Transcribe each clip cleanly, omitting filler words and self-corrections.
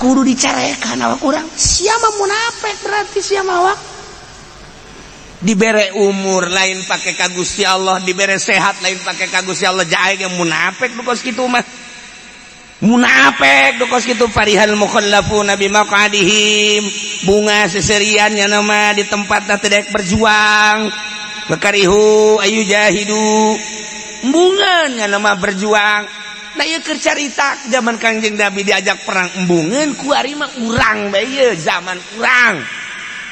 Kudu dicarekan awak urang. Sia mah munafik, berarti sia mah awak dibere umur lain pake ka Gusti Allah, dibere sehat lain pake ka Gusti Allah, jae ge munafik nu kos kitu mah. Munafik nu kos kitu. Farihal mukhallafuna bimaqadihim, bunga seserian nya nama di tempat teh daek berjuang, bakarihu ayu jahidu, embungan nya nama berjuang. Nah, ieu keur carita zaman Kangjeng Nabi diajak perang embungeun. Kuari mah urang bae ieu, zaman urang,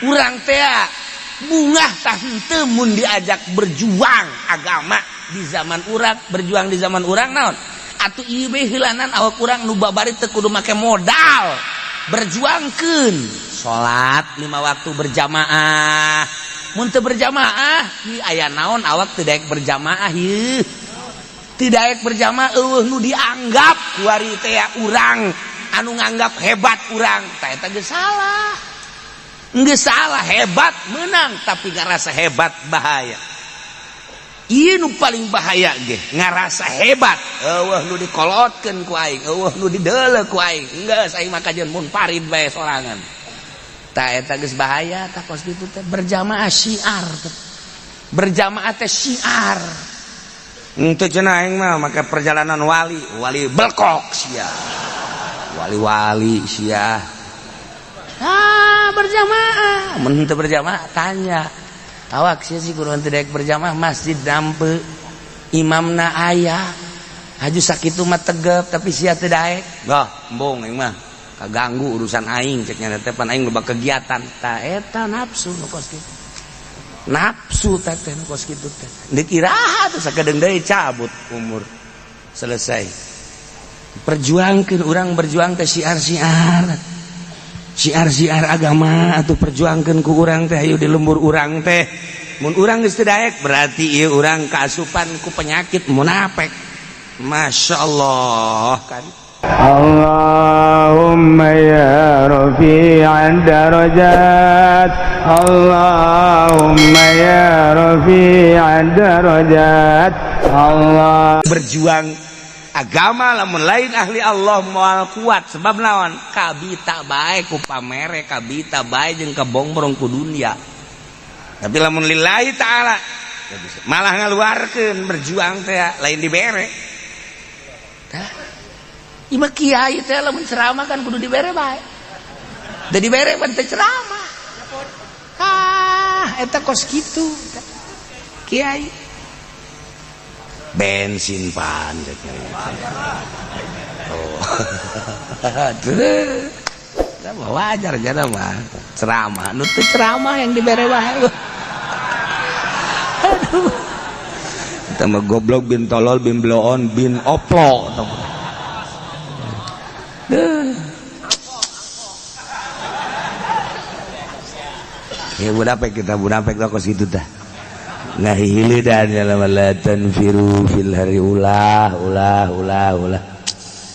urang teh bungah tah henteu mun diajak berjuang agama di zaman urang, berjuang di zaman urang naon atuh. Ieu bae heulanan awak urang nu babari teu kudu make modal, berjuangkeun salat lima waktu berjamaah. Mun teu berjamaah ieu aya naon? Awak teu daek berjamaah, ieu teu daek berjamaah, eueuh nu dianggap. Kuari teh urang anu nganggap hebat urang tah, eta geus salah. Nggak salah, hebat menang, tapi ngerasa hebat bahaya. Ieu nu paling bahaya ge, ngerasa hebat. Eueuh nu dikolotkeun ku aing, eueuh nu dideuleu ku aing, geus aing mah kajeun munfarid bae sorangan. Tah, eta geus bahaya tah kos kitu teh. Berjamaah syiar teh, berjamaah teh syiar. Henteu cenah, aing mah make perjalanan wali, wali belkok sia, wali-wali sia. Ah, berjamaah mun teu berjamaah, tanya awak sia sih kudu teu daek berjamaah. Masjid dampe, imamna aya, haju sakitu mah tegep, tapi sia teu daek. Bah, embung aing mah, kaganggu urusan aing cek nya teh, pan aing loba kegiatan. Tah, eta nafsu nu kos kitu, nafsu teh teh nu kos kitu teh. Deuk iraha tuh? Sakedeung deui cabut umur, selesai. Perjuangkeun urang, berjuang teh syiar-syiar, syiar-syiar agama atau perjuangkeun ku urang teh. Ayo di lembur urang teh, mun urang geus teu daek berarti ieu urang kaasupan ku penyakit munafik. Masya Allah kan. اللهم يا رفيع الدرجات، اللهم يا رفيع الدرجات، الله Berjuang agama lamun lain ahli Allah moal kuat. Sebab naon? Kabita bae ku pamere, kabita bae jeung kabongbrong ku dunia. Tapi lamun lillahi ta'ala malah ngaluarkeun berjuang teh, lain dibere. Tah, ima kiai teh lamun ceramah kan kudu dibere bae. Da dibere pan teu ceramah. Ah, eta kos kitu kiai. Bensin pan. Oh, wajar jana mah ceramah. Nu teu ceramah yang dibere wae. Aduh, kita mah goblok bin tolol bin bloon bin oplo. Duh. Ya munafik, kita munafik kok situ dah. Ngahilidan dalam la tanfiru fil hari, ulah ulah ulah ulah.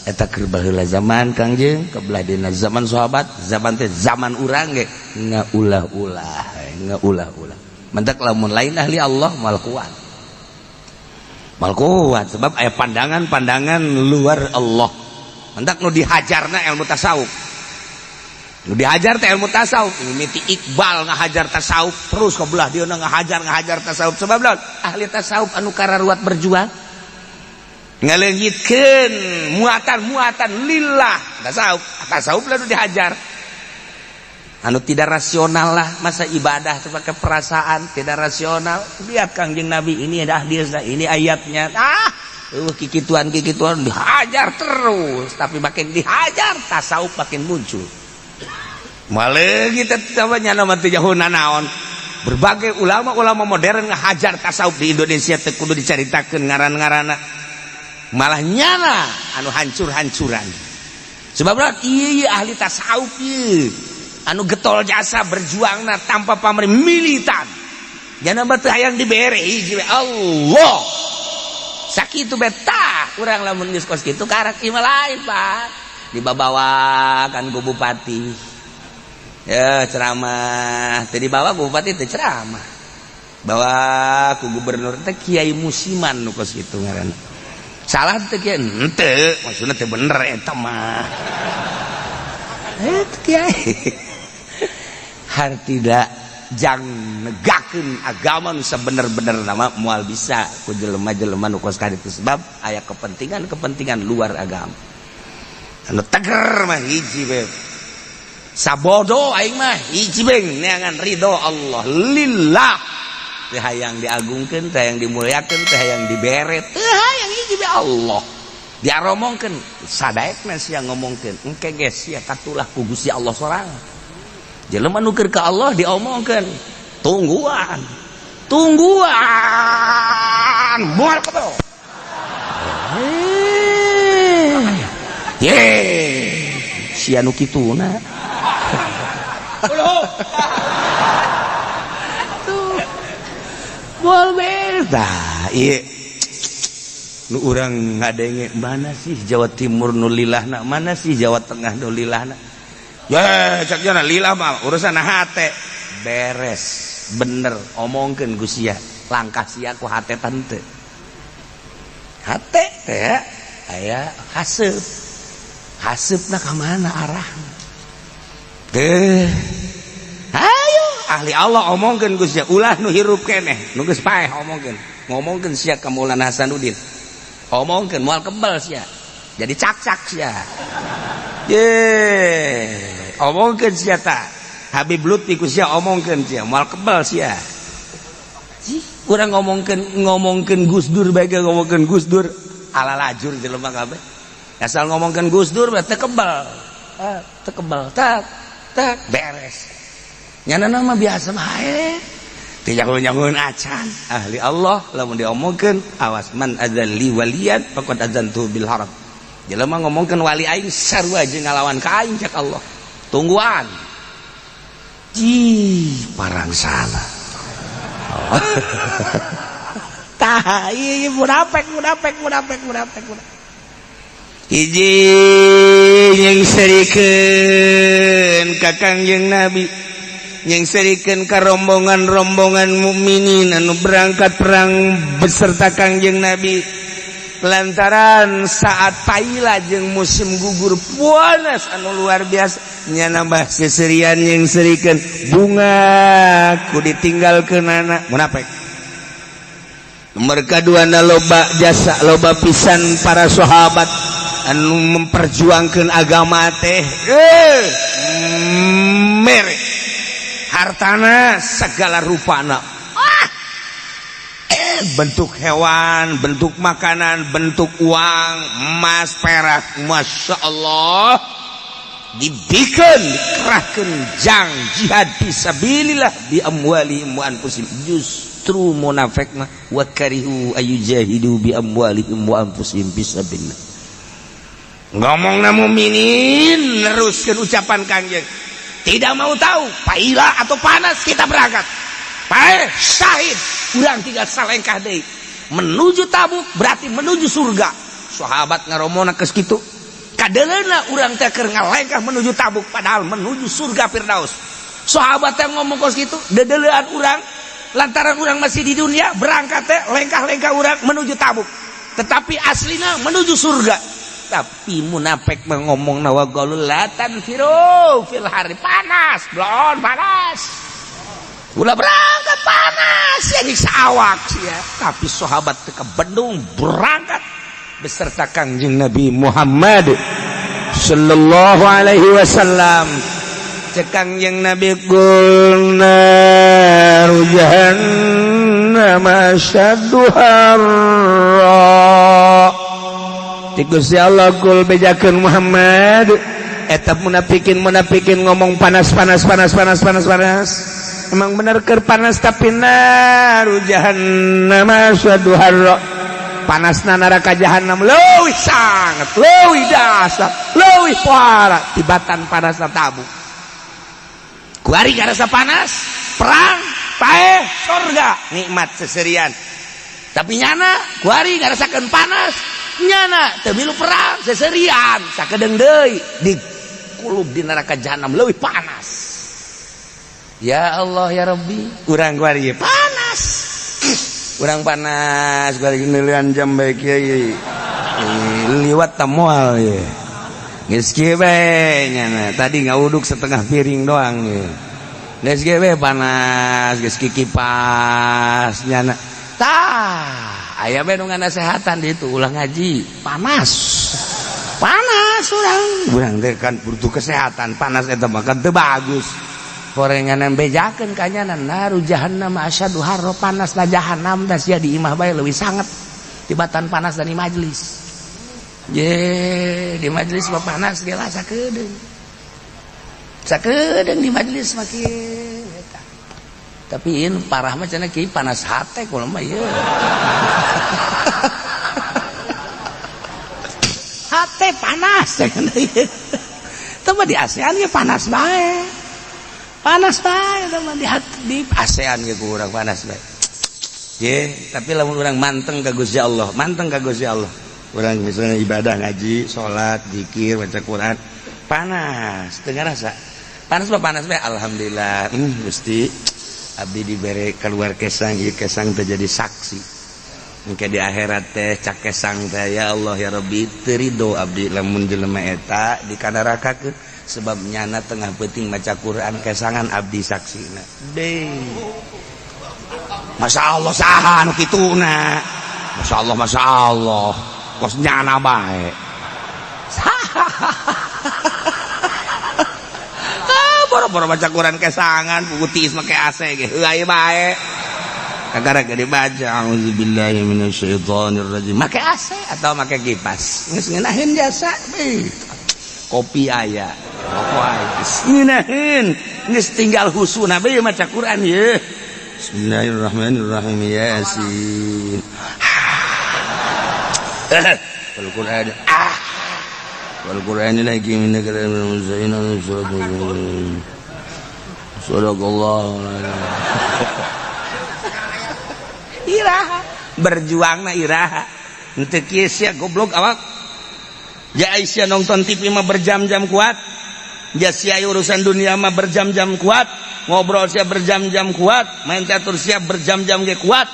Eta keur baheula zaman Kangjeng, kebelah dina zaman sahabat, zaman teh zaman urang ge ngaulah-ulah, ngaulah-ulah. Mentak lamun lain ahli Allah mal kuat, mal kuat, sebab aya pandangan-pandangan luar Allah. Mentak nu dihajarna ilmu tasawuf, nu dihajar teh ilmu tasawuf. Mimiti Iqbal ngahajar tasawuf, terus ke belah dia ngahajar, ngahajar tasawuf. Sebab naon? Ahli tasawuf anu kararuat berjuang ngaleungitkeun muatan-muatan lillah tasawuf, tasawuf lalu dihajar anu tidak rasional lah. Masa ibadah itu pakai perasaan? Tidak rasional. Lihat Kangjeng Nabi, ini ada hadisnya, ini ayatnya. Ah, kikituan kikituan dihajar terus, tapi makin dihajar tasawuf makin muncul. Malah kita nama jauh naon, berbagai ulama-ulama modern ngahajar tasawuf di Indonesia teu kudu dicaritakeun ngaran-ngaranna, malah nyala anu hancur-hancuran. Sebab iya, ahli tasawuf ieu anu getol jasa berjuangna tanpa pamrih, militan. Jangan batu hayang dibere hiji Allah sakitu beta. Urang lamun geus kos kitu karak imah lain, Pak, dibabawa kan ku bupati ya ceramah. Teu dibawa ku bupati teu ceramah, bawa ku gubernur teh. Kiai musiman nu kos kitu ngaranna. Salah teu kiai? Henteu, maksudna teu bener eta mah. Eh, kiai hartina jang negakeun agama nu sabener-bener nama moal bisa ku jelema-jelema nu kos kitu, sebab aya kepentingan-kepentingan luar agama. Anu teger mah hiji be, sabodo aing mah hiji be, neangan ridho Allah, lillah. Teu hayang diagungkeun, teu hayang dimuliakeun, teu hayang dibere, teu hayang, hiji be, Allah. Diaromongkeun sadaekna sia ngomongkeun, engke ge sia katulah ku Gusti Allah sorangan. Jelema nu keur ka Allah diomongkeun, tungguan tungguan, moal kebel. Eh, ye sia nu kituna tuh moal beda. Ieu nu urang ngadenge, mana sih Jawa Timur nu lilahna, mana sih Jawa Tengah nu lilahna? Ya cak jana lillah mah urusan hate beres, bener. Omongkeun ku sia, langkah sia ku hate tante, hate teh aya haseup, haseupna ka mana arahna teh. Ayo ahli Allah, omongkeun ku sia, ulah nu hirup keneh, nu geus paeh omongkeun. Ngomongkeun sia ka Maulana Hasanuddin, omongkeun, moal kebal sia, jadi cak-cak sia. Ye, omongkeun sia ta Habib Lutfi, ku sia omongkeun, sia moal kebal sia. Sih, urang ngomongkeun, ngomongkeun Gus Dur bae, ngomongkeun Gus Dur ala lajur jelema kabeh. Asal ngomongkeun Gus Dur teu kebal. Ah, teu kebal, tak tak beres. Nyana nama biasa bae. Teu jago-jagoan acan. Ahli Allah lamun diomongkeun, awas, man adzalli waliyan faqad adzantu bil harb. Jelema ngomongkeun wali aing sarua jeung ngalawan ka aing, cek Allah. Tungguan. Cih, parang salah. Oh. Tah, ieu munafik, munafik, munafik, munafik, munafik. Hiji nyengserikeun ka Kangjeng Nabi, nyengserikeun ka rombongan-rombongan mukminin anu berangkat perang beserta Kangjeng Nabi, lantaran saat paila jeung musim gugur panas anu luar biasa. Nya nambah seserian, nyengserikeun bungah ku ditinggalkeun anak munafik. Nomor kedua, na loba jasa, loba pisan para sahabat anu memperjuangkan agama teh, mere hartana segala rupana, ah! Bentuk hewan, bentuk makanan, bentuk uang, emas, perak, masya Allah, dibikin, dikerahkan jang jihad fisabilillah bi amwalihim wa anfusihim. Justru munafik mah wa karihu ayujahidu bi amwalihim wa anfusihim fisabilillah. Ngomong na mukminin neruskeun ucapan Kangjeng, tidak mau tahu paila atau panas, kita berangkat. Paeh syahid, urang tinggal salengkah deui menuju Tabuk, berarti menuju surga. Sahabat ngaromona geus kitu, kadeleuna urang teh keur ngalengkah menuju Tabuk, padahal menuju surga Firdaus. Sahabat yang ngomong kos kitu, dedelean urang lantaran urang masih di dunia, berangkat teh lengkah-lengkah urang menuju Tabuk, tetapi aslina menuju surga. Tapi munafik ngomong wa qalu la tanfiru fil harri, panas blon, panas, ulah berangkat, panas ya, nyiksa awak ya. Tapi sahabat ke Bandung berangkat beserta Kangjeng Nabi Muhammad sallallahu alaihi wasallam. Cek Kangjeng Nabi, qul naru jahannam asyaddu harra. Ti Gusti Allah, kul, bejakeun Muhammad, eta munafikin munafikin ngomong panas, panas, panas, panas, panas, panas, emang bener keur panas, tapi naru jahannam asyaddu harra, panasna neraka jahanam leuwih sangat, leuwih dasar, leuwih parah tibatan panasna Tabuk. Kuari ngarasa panas perang, paeh surga, nikmat seserian. Tapi nyana kuari ngarasakeun panas, nyana teu milu perang, seserian sakedeung deui di kulub di neraka jahanam leuwih panas. Ya Allah ya Rabbi, urang kuari panas, urang panas kuari, nilian jam baik kiai liwat tamual ye. Geus kieu bae nyana. Tadi ngauduk setengah piring doang nih. Geus kieu bae panas, geus kikipas nyana. Tah, aya bae nu nganasehatan di itu ulah ngaji, panas. Panas urang. Urang teh kan butuh kesehatan, panas eta mah kan teu bagus. Gorengan bejakeun ka nyana naru jahannam asyadu harra, panas na jahannam da sia di imah bae leuwih sanget tibatan panas dari majelis. Ye, di majelis mah panas ge lah sakedeung. Sakedeung di majelis mah kieu eta. Tapi ieu parah mah cenah kieu panas hate kula mah ieu. Hate panas cenah ieu. Teu mah di ASEAN ge panas bae. Panas bae teu mah di ASEAN ge ku urang panas bae. Ye, tapi lamun urang manteng ka Gusti Allah, manteng ka Gusti Allah. Orang misalnya ibadah ngaji, sholat, zikir, baca Quran, panas, teu ngarasa. Panas mah panas bae, alhamdulillah. Gusti, abdi dibere keluar kesang, ieu kesang teh jadi saksi. Engke di akhirat teh cak kesang teh ya Allah ya Rabbi, teu ridho abdi lamun jelema eta dikanarakakeun sebab nyana tengah peuting maca Quran kesangan abdi saksina. Deh. Masya Allah saha anu kituna. Masya Allah, Masya Allah. Kos nyana bae. Ah, boro-boro baca Quran kesangan, putih make AC ge heuay bae. Kakara ge dibaca auzubillahi minasyaitonir rajim. Make AC atau make kipas. Geus ngeunaheun jasa bae. Kopi aya, rokok aya. Geus ngeunaheun, geus tinggal husuna bae maca Quran ye. Bismillahirrahmanirrahim. Yasin. Wal Qur'an ah wal Qur'an lagi min sadaqallahu iraha berjuangna iraha henteu kieu sia goblok awak ja sia nonton TV mah berjam-jam kuat ja sia urusan dunia mah berjam-jam kuat ngobrol sia berjam-jam kuat main catur sia berjam-jam ge kuat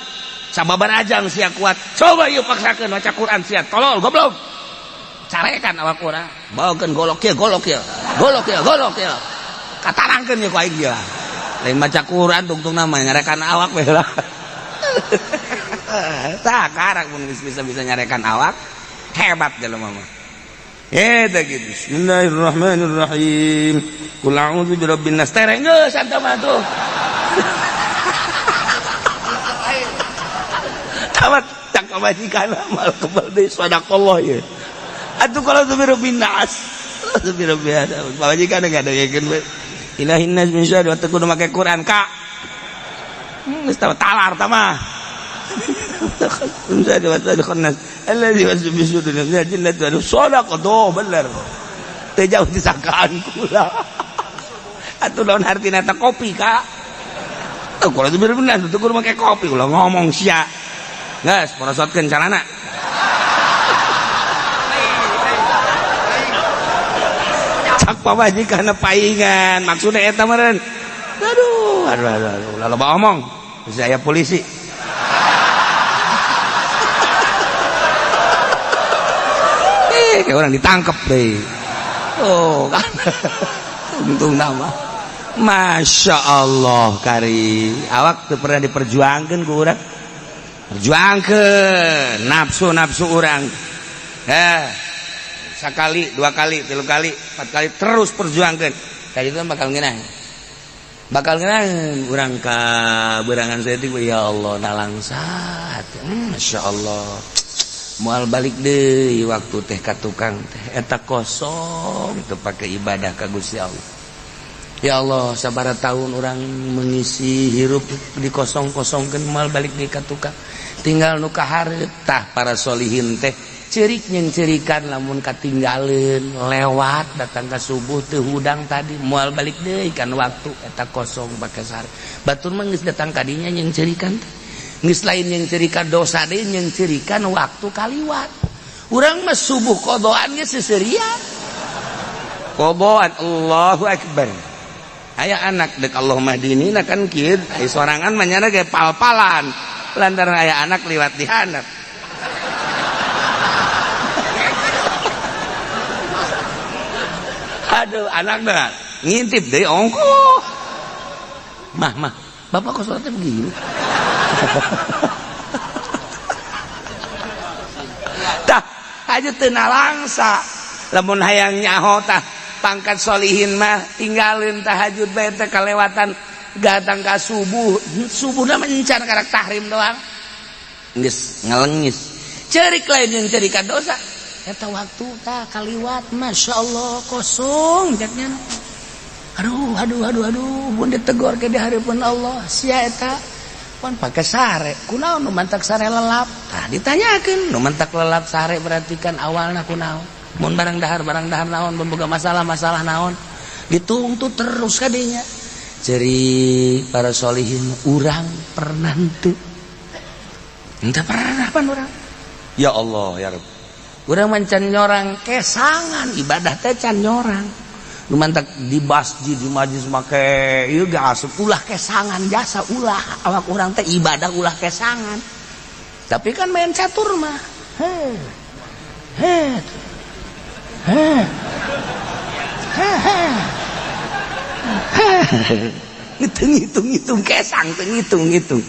sababar ajang sia kuat coba yuk paksakeun maca Quran sia tolol goblok carekan awak urang bawakeun golok kieu golok kieu golok kieu golok kieu katarangkeun ye ku aing ieu lain maca Quran tungtungna mah nyarekan awak we lah tah karak mun geus bisa-bisa nyarekan awak hebat jelema mah eta kitu. Bismillahirrahmanirrahim. Qul a'udzu birabbin nas tereng geus anta mah tuh. Tamat tak kebajikan amal kebal deui sadaqallah ye. Atuh kalau tu birabbin nas. Tu birabbin nas. Pamajikan enggak dengekeun we. Ilahin nas min syarri wa teu make Quran ka. Geus talar tah mah. Min syarri waswasil nas allazi yuwaswisu fi sudurin jinnati wan nas. Sadaqah doh bener. Teu jauh disangkaan kula. Atuh naon artina eta kopi ka? Kalau itu bener-bener tuh kudu make kopi ulah ngomong sia. Geus porosotkeun calana. Cak pamajikan paingan maksudna eta meureun. Aduh, aduh aduh aduh ulah loba omong. Bisa aya polisi. Kayak orang ditangkep deh. Oh, kan. Untung nama. Masya Allah kari. Awak tuh pernah diperjuangkan ku urang. Perjuangkeun nafsu-nafsu urang. Sekali, dua kali, tilu kali, empat kali terus perjuangkeun. Tadi itu bakal ngeunah. Bakal ngeunah urang ka berangan saeutik ya Allah nalangsat. Masya Allah. Moal balik deui waktu teh ka tukang teh eta kosong teu pake ibadah ka Gusti Allah. Ya Allah sabaraha tahun orang mengisi hirup dikosong-kosongkeun moal balik deui ka tukang. Tinggal nu kahareup tah para solihin teh ceurik nyeung ceurikan lamun katinggaleun lewat datang ka subuh teu hudang tadi moal balik deui kan waktu eta kosong pake sare. Batur mah geus datang ka dinya nyeung ceurikan teh. Geus lain yang cerikan dosa deui yang cerikan waktu kaliwat. Urang mah subuh qodoan ge seserian. Qodoan Allahu akbar. Aya anak dek Allah mahdinina kan kieu, aya sorangan mah nyana ge pal-palan. Lantaran aya anak liwat di handap. Aduh, anakna ngintip deui ongkoh. Mah, mah, bapak kok sholatnya begini? Tah, aja teu nalangsa. Lamun hayang nyaho tah pangkat solihin mah tinggalin tahajud bae teh kalewatan datang ka subuh. Subuhna mencan karak tahrim doang. Geus ngalengis. Cerik lain yang cerik dosa. Eta waktu tah kaliwat, Masya Allah, kosong ceknya. Aduh, aduh, aduh, aduh, mun ditegor ke di hadapan Allah, sia eta pan pake sare, kunaon nu mantak sare lelap? Tah ditanyakeun, nu mantak lelap sare berarti kan awalna kunaon? Mun barang dahar naon, mun boga masalah-masalah naon? Dituntut terus kadinya. Ceri para solihin urang pernah henteu. Henteu pernah pan urang. Ya Allah ya Rabb. Urang mancan nyorang kesangan ibadah teh can nyorang. Nu mantak di masjid di majlis make ieu ge asup ulah kesangan jasa ulah awak urang teh ibadah ulah kesangan. Tapi kan main catur mah. He. He. He. He. He. Ngitung-ngitung kesang teu ngitung-ngitung.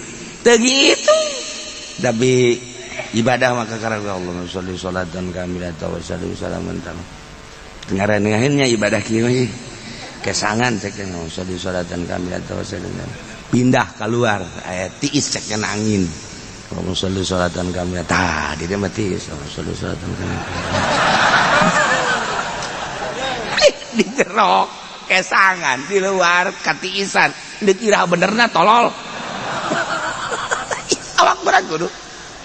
Teu ngitung. Tapi ibadah maka karena Allah sholli sholatan kamilatan wa salli salaman tam. Ngarannya ibadah kieu kesangan cek sholli sholatan kamilatan wa salli pindah keluar aya tiis cek angin. Allah sholli sholatan kamilatan tah di dia mah tiis Allah sholli sholatan kamilatan. Di jerok kesangan di luar katiisan dikira benerna tolol. Awak berat kudu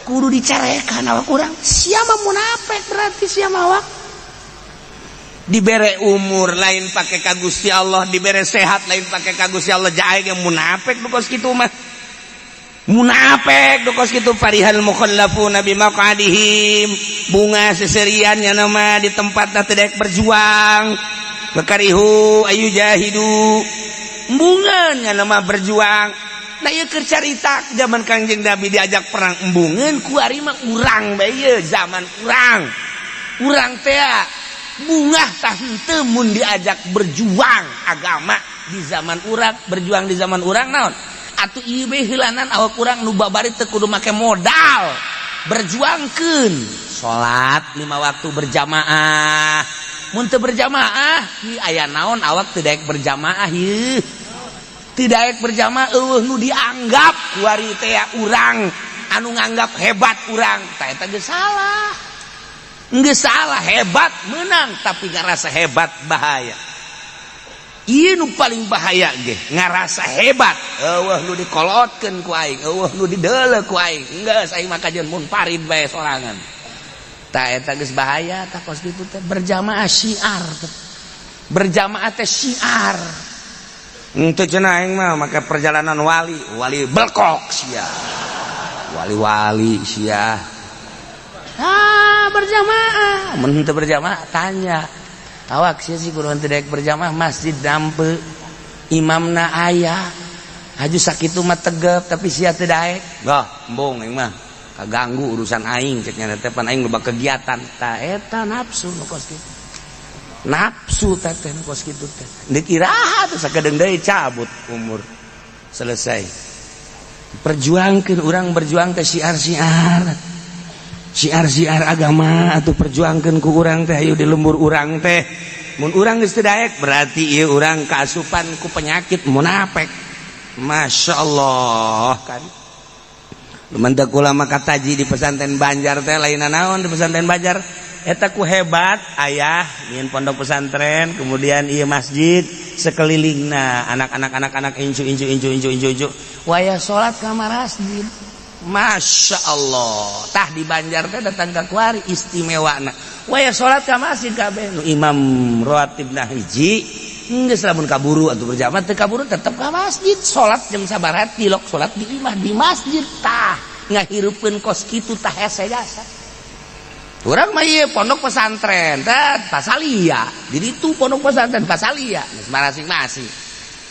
kudu dicarekan awak urang siapa munafik berarti siapa awak dibere umur lain pakai ka Gusti Allah, dibere sehat lain pakai ka Gusti Allah, jae ge munafik nu kos kitu mah. Munafik nu kos kitu farihal mukhallafuna bimaqadihim, bunga seserian nya nama di tempatna teu daek berjuang. Bakarihu ayu jahidu. Embungan nya nama berjuang. Nah ieu keur carita zaman Kangjeng Nabi diajak perang embungeun kuari mah urang bae ieu zaman urang. Urang teh bungah tah henteu mun diajak berjuang agama di zaman urang, berjuang di zaman urang naon? Atuh ieu bae heulanan awak urang nu babari teu kudu make modal. Berjuangkeun salat 5 waktu berjamaah. Mun teu berjamaah, ieu aya naon awak teu daek berjamaah ieu. Teu daek berjamaah eueuh nu dianggap kuari teh urang anu nganggap hebat urang, tah eta geus salah. Nggak salah hebat menang tapi ngerasa hebat bahaya. Ieu nu paling bahaya ge ngerasa hebat. Eueuh nu dikolotkeun ku aing, eueuh nu dideuleu ku aing. Geus aing mah kajeun munfarid bae sorangan. Tah eta geus bahaya tah kos kitu teh berjamaah syiar. Berjamaah teh syiar. Henteu cenah aing mah make perjalanan wali, wali belkok sia. Wali-wali sia. Ah, berjamaah mun henteu berjamaah tanya awak sia sih kudu henteu daek berjamaah masjid dampe imamna aya haju sakitu mah tegep tapi sia teu daek gah embung aing mah kaganggu urusan aing cek nya teh pan aing loba kegiatan tah eta nafsu nu kos kitu nafsu teh teh nu kos kitu teh deuk iraha teh sakedeung deui cabut umur selesai perjuangkeun urang berjuang teh syiar-syiar siar-siar agama atau perjuangkan ku urang teh ayo di lembur urang teh mun urang geus teu daek berarti ieu urang kaasupan ku penyakit munafik. Masya Allah kan lumantak ulama kataji di pesantren Banjar teh lain naon di pesantren Banjar eta ku hebat ayah nyin pondok pesantren kemudian ieu masjid sekelilingna anak-anak anak-anak incu incu incu incu incu incu wayah salat ka masjid. Masya Allah tah di Banjar teh datang ka kuari istimewana waya salat ka masjid kabeh nu imam rawatibna hiji geus lamun kaburu atuh berjamaah teu kaburu tetep ka masjid salat jam sabaraha tilok salat di imah di masjid tah ngahirupkeun kos kitu tah hese jasa urang mah ieu pondok pesantren tah pasalia di ditu pondok pesantren pasalia geus masing-masing.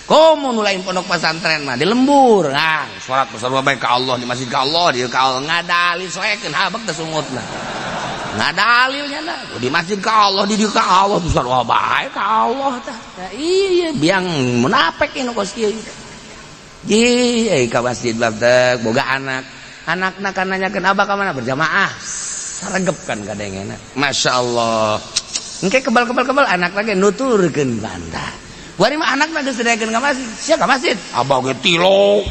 Komo nu lain pondok pesantren mah di lembur, nah salat besar bae ka Allah di masjid ka Allah di ka Allah ngadali soekeun habek teh sungutna. Nggak dalilnya nah. Di masjid ka Allah, di dieu ka Allah, besar wah bae ka Allah tah. Nah, iya biang munafik ini kos kieu. Ji, ka masjid babtek boga anak. Anakna kan nanyakeun, "Abah ka mana?" "Berjamaah." Saregep kan kadengena. Masya Allah. Engke kebal-kebal kebal anak lagi nuturkeun bantah. Wari mah anakna geus didaekeun ka masjid. Sia ka masjid. Abah ge tilo.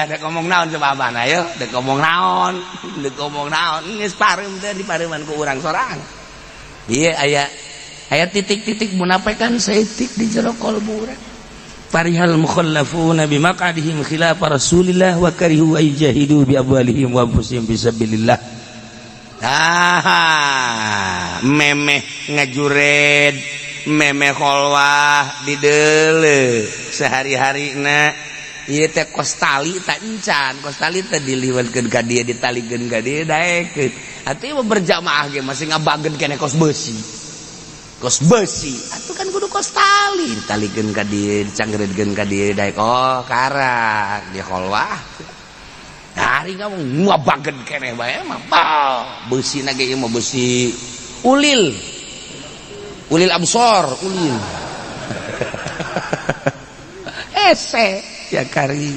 Dek ngomong naon coba abah na ayo, dek ngomong naon, dek ngomong naon, geus pareum teh dipareuman ku urang sorang. Iya aya aya titik-titik munafik kan saeutik di jero kolbu urang. Farihal mukhallafuna bimaq'adihim khilaf Rasulillah wa karihu ay jahidu bi amwalihim wa anfusihim fisabilillah. Ah, memeh ngajured, memeh kholwah dideule sehari-harina ieu teh kos tali tak encan, kos tali teh diliwatkeun ka dieu, ditalikeun ka dieu, daekeun. Atuh ieu berjamaah ge masih ngabageun keneh kos besi. Kos besi atuh kan kudu kos tali, ditalikeun ka dieu, dicanggereudkeun ka dieu, daek oh karak di kholwah. Hari kamu ngabageun keneh bae mah besi na ge ieu mah besi ulil. Ulil absor, ulil. Ese ya kari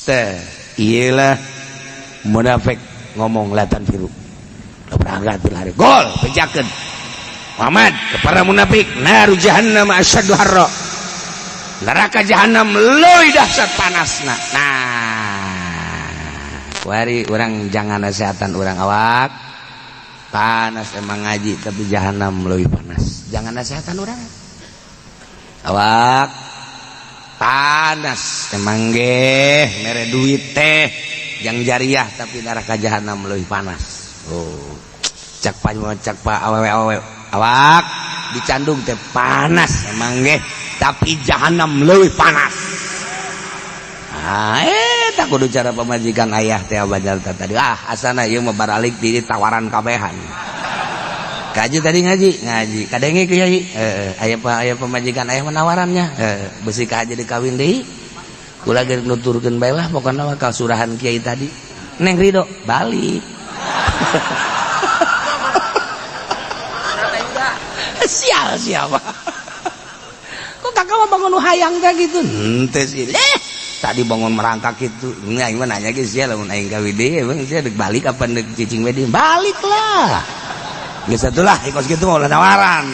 teh iyalah munafik ngomong latan firu berangkat fil hari gol bejakeun Muhammad ke para munafik, naru jahannam asyaddu harra, neraka jahanam leuwih dahsyat panasna. Nah, wari urang jangan nasihatan urang, awak panas emang ngaji, tapi jahanam leuwih panas. Jangan nasihatan urang, awak panas emang ge mere duit teh yang jariah, tapi neraka jahanam leuwih panas. Oh, cak pak, cak pak, awewe awewe, awak dicandung teh panas emang ge, tapi jahanam leuwih panas. Ah, tak kudu cara pemajikan ayah teh banyak tadi. Ah, asana ieu mah baralik di tawaran kabehan. Kaji tadi ngaji ngaji kadenge kiai, aya pa aya pemajikan ayah menawarannya, besi ka aja dikawin deui. Kula ge nuturkeun bae lah, pokona mah surahan kiai tadi. Neng Ridho balik. Sial siapa kok kakak mah bangun hayang teh gitu henteu sih. Tadi bangun merangkak gitu. Ini aing mah nanya ge sia, lamun aing kawin deui emang sia dek balik apa dek cicing we? Balik lah. Geus atulah kos kitu mah ulah tawaran.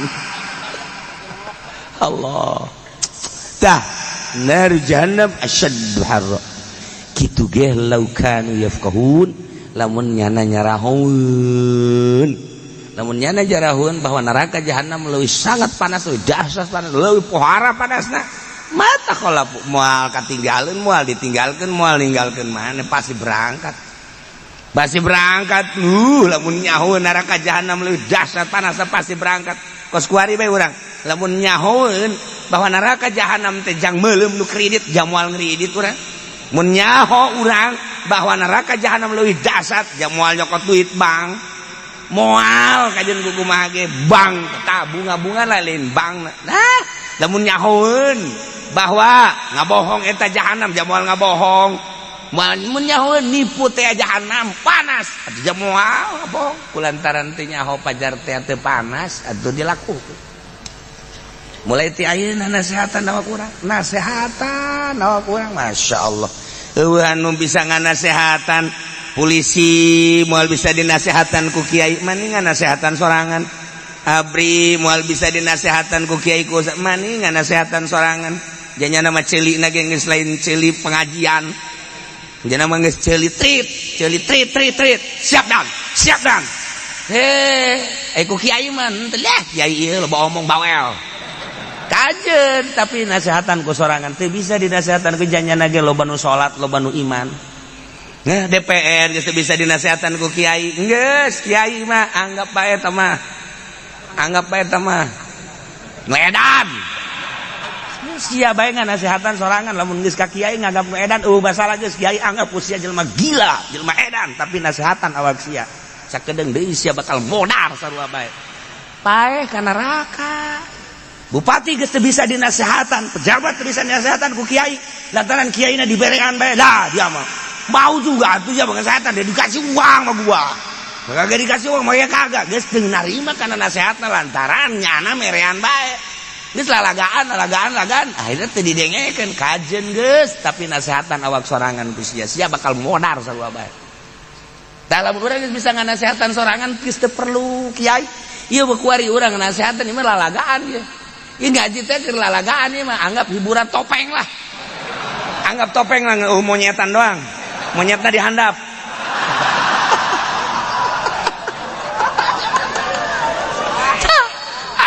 Allah. Tah, nar jahannam asyaddu harra. Kitu ge lau kanu yafqahun, lamun nyana nyarahoeun. Lamun nyana nyarahoeun bahwa neraka jahanam leuwih sangat panas, leuwih dahsyat panas, leuwih pohara panasna. Mata kalau moal katinggalkeun, moal ditinggalkeun, moal ninggalkeun mana, pasti berangkat. Pasti berangkat. Lamun nyaho neraka jahanam leuwih dahsyat panas pasti berangkat. Kos kuari bae urang. Lamun nyahoeun bahwa neraka jahanam teh jang meuleum nu kredit, jang moal ngredit urang. Mun nyaho urang bahwa neraka jahanam leuwih dahsyat, jang moal nyokot duit bank. Moal kajeun kumaha ge bank tah bunga-bunga lain bank. Nah, lamun nyahoeun bahwa ngabohong eta jahanam, jang moal ngabohong. Mun nyaho nipu teh jahanam panas atuh, jang moal ngabohong. Kulantaran teh nyaho pajar teh teu panas atuh dilakukeun. Mulai ti ayeuna nasehatan awak urang, nasehatan awak urang, Masya Allah, eueuh anu bisa nganasehatan. Polisi moal bisa dinasehatan ku kiai, mani nganasehatan sorangan. Abri moal bisa dinasehatan ku kiai, ku mani nganasehatan sorangan. Janya nama ceuli na ge geus lain ceuli pengajian. Jana mah geus ceuli trit, ceuli trit trit trit. Siap dan, siap dan. Heh, ku kiai mah henteu lah, kiai ieu loba omong, bawel. Kajen tapi nasehatan ku sorangan teu bisa dinasehatan ku janyana ge loba nu salat, loba nu iman. Nah, DPR geus teu bisa dinasehatan ku kiai. Geus, kiai mah anggap bae eta mah. Anggap bae eta mah nu edan. Sia bae nganasehatan sorangan, lamun geus ka kiai nganggap nu edan, eueuh masalah. Geus kiai anggap ku sia jelema gila, jelema edan, tapi nasehatan awak sia. Sakedeung deui sia bakal modar sarua bae. Paeh ka neraka. Bupati geus teu bisa dinasehatan, pejabat teu bisa dinasehatan ku kiai, lantaran kiaina diberean bae. Dah dia mah mau juga atuh ya pengesehatan, dia dikasih uang sama gua. Kagak dikasih uang mah ya kagak, geus teu narima kana nasihatna lantaran nyana merean bae. Geus lalagaan, lalagaan, lalagaan, akhirnya teu didengekeun kajen geus, tapi nasehatan awak sorangan ku sia, sia bakal modar sarua bae. Dalam urang geus bisa nganasehatan sorangan, geus teu perlu kiai. Ieu kuari urang nasehatan ieu mah lalagaan ieu. Ieu ngaji teh keur lalagaan, ieu mah anggap hiburan topeng lah. Anggap topeng lah, monyetan doang. Monyetna dihandap.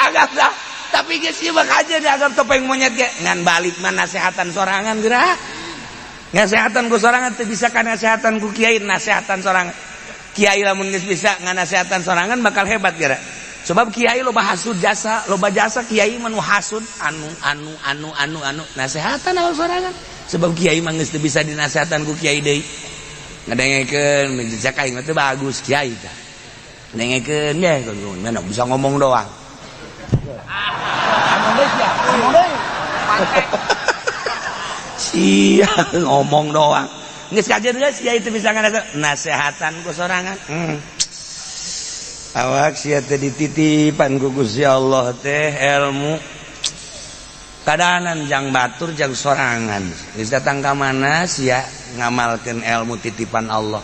Anggap dah. Tapi geus ieu mah aja dianggap topeng monyet ge. Ngan balik mah nasehatan sorangan geura. Nasehatan ku sorangan teu bisa ka nasehatan ku kiai, nasehatan sorangan. Kiai lamun geus bisa nganasehatan sorangan bakal hebat geura. Sebab kiai loba hasud jasa, loba jasa kiai mah nu hasud anu anu anu anu anu nasehatan awak sorangan. Sebab kiai mah geus teu bisa dinasehatan ku kiai deui. Ngadengekeun cek aing mah teu bagus kiai tah. Dengekeun ge mana bisa ngomong doang. Sia ngomong doang. Geus kajeun geus kiai teu bisa ngasehatan ku sorangan. Awak sia teh dititipan ku Gusti Allah teh ilmu. Kadanan jang batur jang sorangan. Geus datang ka mana sia ngamalkeun ilmu titipan Allah.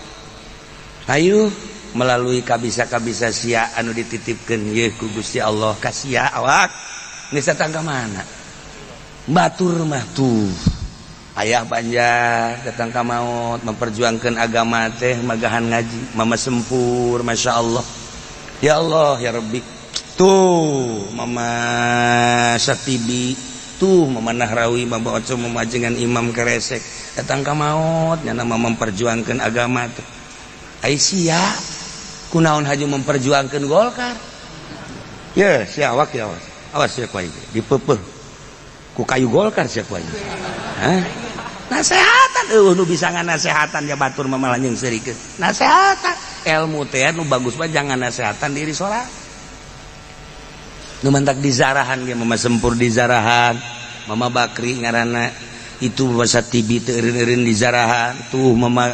Ayo melalui kabisa-kabisa sia anu dititipkeun ye ku Gusti Allah ka sia awak. Geus datang ka mana? Batur mah tuh. Ayah Banjar datang ka maut memperjuangkan agama teh magahan ngaji, mama sempur, Masya Allah. Ya Allah ya Rabbi. Tuh mama Satibi, tuh mama Nahrawi, mama Oco, mama jengan Imam Keresek datang ka maut nyana memperjuangkan agama teh. Ai sia kunaon haju memperjuangkan Golkar? Ya sia awak ya awas. Awas sia ku aing dipeupeut ku kayu Golkar sia ku aing. Hah? Nasehatan eueuh nu bisa nganasehatan ya batur mah malah jeung seurikeun. Nasehatan ilmu teh nu bagus mah jangan nasehatan diri sorangan. Nu mantak dizarahan ge mama sempur dizarahan, mama Bakri ngaranna itu basa tibi teu eureun-eureun dizarahan, tuh mama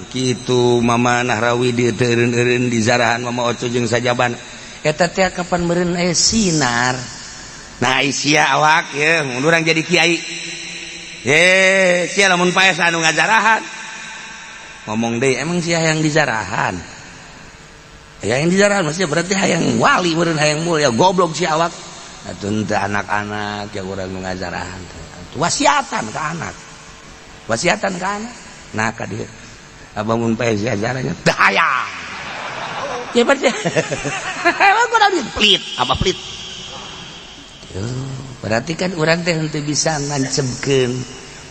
kitu mama Nahrawi di teu eureun-eureun dizarahan, mama Oco jeung sajaban. Eta teh kapan meureun aya sinar. Nah sia awak ye mun urang jadi kiai. Ye, sia lamun paes anu ngazarahan. Ngomong deui emang sia hayang dizarahan. Hayang dizarahan maksudnya berarti hayang wali meureun hayang mulia goblok si awak. Atuh teu anak-anak ya urang nu ngazarahan teh. Wasiatan ka anak. Wasiatan ka anak. Nah ka dieu. Abah mun paes ajarannya teu hayang. Ya berarti. Emang kurang pelit, apa pelit? Berarti kan urang teh henteu bisa ngancemkeun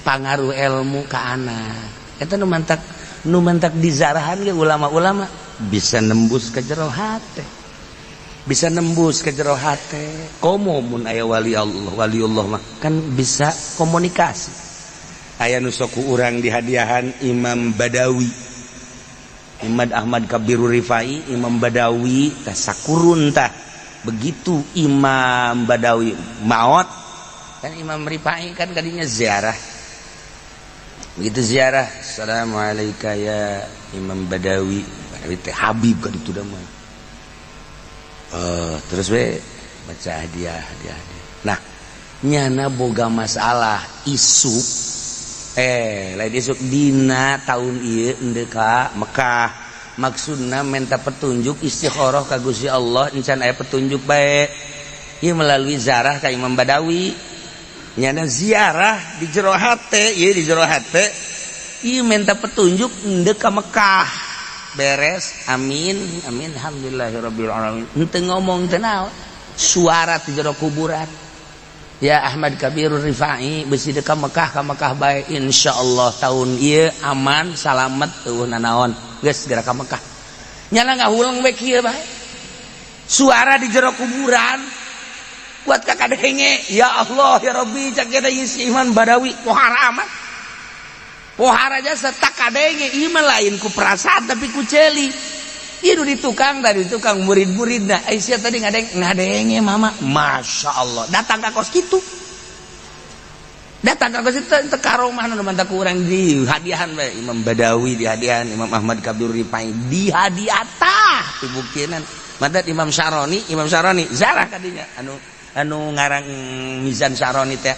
pangaruh ilmu ka anak. Eta nu mantak dizarahan ge ulama-ulama bisa nembus ke jero hate. Bisa nembus ke jero hate. Komo mun aya wali Allah, waliullah mah kan bisa komunikasi. Aya nu sok ku urang dihadiahan Imam Badawi. Imam Ahmad Kabirur Rifai, Imam Badawi tah sakurun tah. Begitu Imam Badawi maot kan Imam Rifai kan kadinya ziarah. Begitu ziarah, assalamualaikum ya Imam Badawi. Badawi teh Habib kan itu dah mah. Terus we baca hadiah hadiah hadiah. Nah, nyana boga masalah isu lain isuk dina tahun ieu endeu ka Mekah. Maksudna minta petunjuk istikharah ka Gusti Allah encan aya petunjuk bae. Ieu melalui zarah ka Imam Badawi. Nyana ziarah di jero hate, ieu di jero hate. Ieu minta petunjuk endeu ka Mekah. Beres, amin, amin, alhamdulillahirabbil alamin. Henteu ngomong teu naon. Suara di jero kuburan. Ya Ahmad Kabirur Rifai besi deuk ka Mekah bae insyaallah tahun ieu aman salamet eueuh nanaon. Geus segera ka Mekah. Nyana ngahuleng we kieu bae. Suara di jero kuburan kuat ka kadenge, ya Allah ya Rabbi cak kita si Iman Badawi pohara amat. Pohara jasa tak kadenge ieu mah lain ku perasaan tapi ku ceuli. Ieu nu di tukang tadi tukang murid-muridna. Aisyah tadi ngadenge mama. Masya Allah datang ka kos kitu. Datang ka kos itu teu karomah nu mantak ku urang di hadiahan bae Imam Badawi di hadiahan Imam Ahmad Kabir Rifai di hadiah tah. Dibuktinan madat Imam Syaroni, Imam Syaroni zarah kadinya anu anu ngarang Mizan Syaroni teh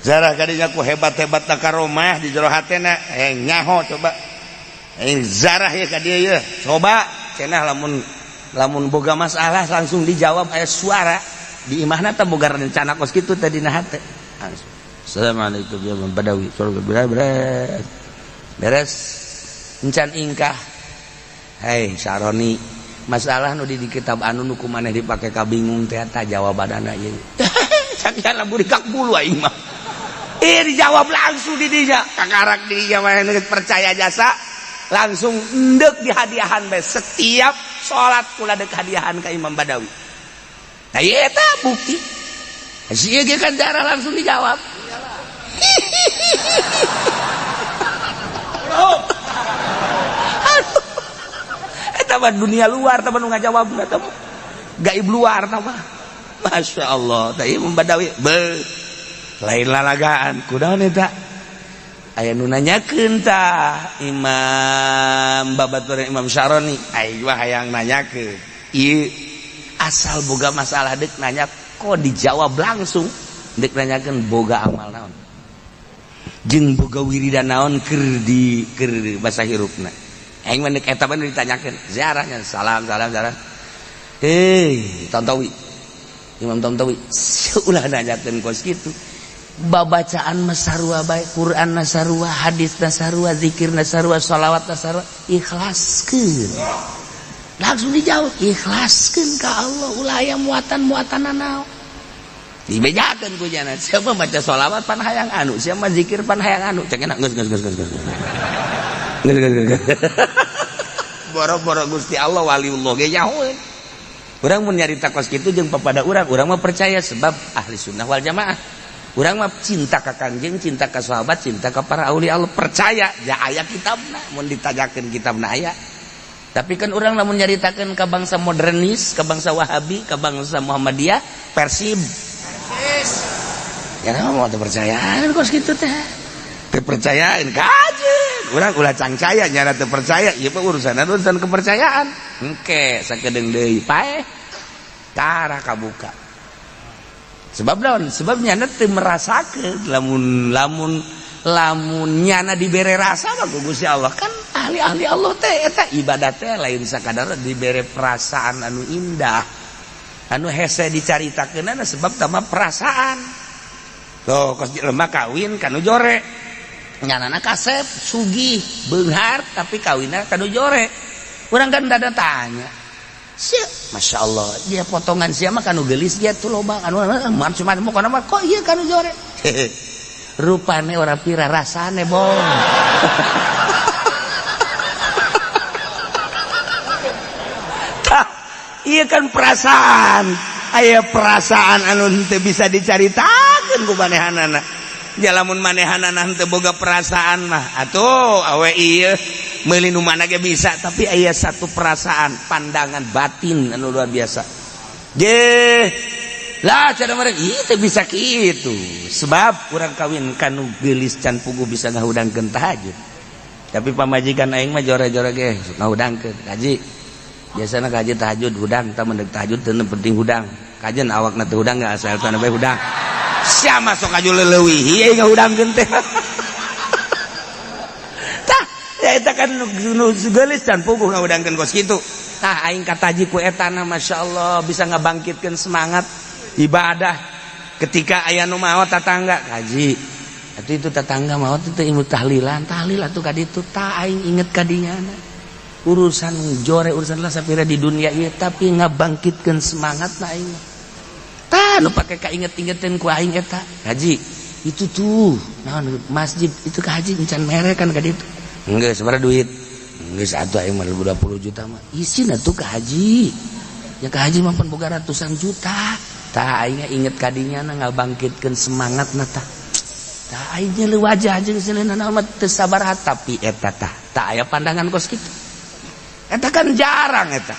zarah kadinya ku hebat-hebat na karomah di jero hatena nyaho coba zarah ya ka dieu ye coba cenah lamun lamun boga masalah langsung dijawab aya suara di imahna teh boga rencana kos kitu teh dina hate. Langsung assalamualaikum ya Imam Badawi, beres beres encan ingkah. Hei Syaroni, masalah nu di kitab anu nu ku maneh dipake kabingung teh eta jawabanana ieu. Sakian lamun dikak bulu aing mah. Dijawab langsung di dinya. Kakarak di dinya mah percaya jasa langsung endek dihadiahan bae setiap salat kula deuk hadiahan ka Imam Badawi. Nah ieu eta bukti. Si ieu ge kan darah langsung dijawab. Aduh. Eta mah dunia luar tah nu ngajawab eta mah. Gaib luar tah mah. Masya Allah, tah ieu Imam Badawi beuh. Lain lalagaan kunaon eta? Aya nu nanyakeun tah Imam babaturan Imam Syaroni, aing mah hayang nanyakeun. Ieu asal boga masalah deuk nanya kok dijawab langsung, deuk nanyakeun boga amal naon. Jeung boga wiridan naon keur di keur basa hirupna. Aing mah deuk eta mah ditanyakeun, ziarahnya salam salam salam. Hei, Tontowi. Imam Tontowi, ulah nanyakeun kos kitu. Babacaan masarua bae, Quran nasarua, hadis nasarua, zikir nasarua, sholawat nasarua, ikhlaskeun. Langsung dijawab, ikhlaskeun ka Allah, ulah aya muatan-muatan naon. Dibejakeun ku jana, siapa maca sholawat pan hayang anu, siapa zikir pan hayang anu, cek enak geus geus geus geus geus. Geus geus geus. Boro-boro Gusti Allah waliullah ge nyahoeun. Urang mun nyarita kos kitu jeung papada urang, urang mah percaya sebab ahli sunnah wal jamaah. Urang mah cinta ka Kangjeng, cinta ka sahabat, cinta ka para aulia Allah, percaya ya aya kitabna, mun ditajakeun kitabna aya. Tapi kan urang lamun nyaritakeun ka bangsa modernis, ka bangsa Wahabi, ka bangsa Muhammadiyah, Persib. Ya mau teu percayaan kos kitu teh. Teu percayaan kajeun. Urang ulah cangcaya nyana teu percaya, ieu mah urusan urusan kepercayaan. Engke sakedeung deui paeh tara kabuka. Sebab naon? Sebab nyana teu merasakeun lamun lamun lamun nyana dibere rasa mah ku Gusti Allah kan ahli-ahli Allah teh eta ibadah teh lain sakadar dibere perasaan anu indah anu hese dicaritakeunana sebab tama perasaan. Tuh kos jelema kawin kanu jore nyanana kasep sugih beunghar tapi kawinna kanu jore. Urang kan dada tanya sia, Masya Allah dia potongan sia mah kanu geulis dia tuh loba kanu macam-macam pokona mah kok ieu kanu jore. Rupane ora pira rasane bong. Tah ieu kan perasaan, aya perasaan anu henteu bisa dicaritakeun ku manehanana. Ja lamun manehanana henteu boga perasaan mah atuh awe ieu meuli nu mana ge bisa, tapi aya satu perasaan pandangan batin anu luar biasa. Je lah cara mereka ieu teh bisa kitu sebab urang kawin kanu geulis can puguh bisa ngahudangkeun tahajud. Tapi pamajikan aing mah jore-jore ge ngahudangkeun kaji. Biasana kaji tahajud hudang tah mendek tahajud teu penting hudang. Kajen awakna teu hudang geus asal teu bae hudang. Sia masuk aju leuwih ieu ngahudangkeun teh. Tah ya eta kan nu geulis can puguh ngahudangkeun kos kitu. Tah aing kataji ku etana masyaallah bisa ngabangkitkeun semangat ibadah ketika aya nu maot tatangga kaji. Atuh itu tetangga maot itu ilmu tahlilan, tahlil atuh ka ditu tah aing inget ka dinyana. Urusan jore urusan lah sapira di dunia ieu tapi ngabangkitkeun semangat na aing. Tah nu pake kainget-ingetin ku aing eta. Haji, itu tuh naon masjid itu ka haji encan mere kan ka ditu. Geus sabaraha duit? Geus atuh aing mah 20 juta mah. Isin atuh ka haji. Ya ka haji mah pan boga ratusan juta. Tah aing inget ka dinya na ngabangkitkeun semangat na tah. Tah aing nyeuleut wajah jeung seuleuna mah teu sabaraha tapi eta tah tah aya pandangan kos kitu. Eta kan jarang eta.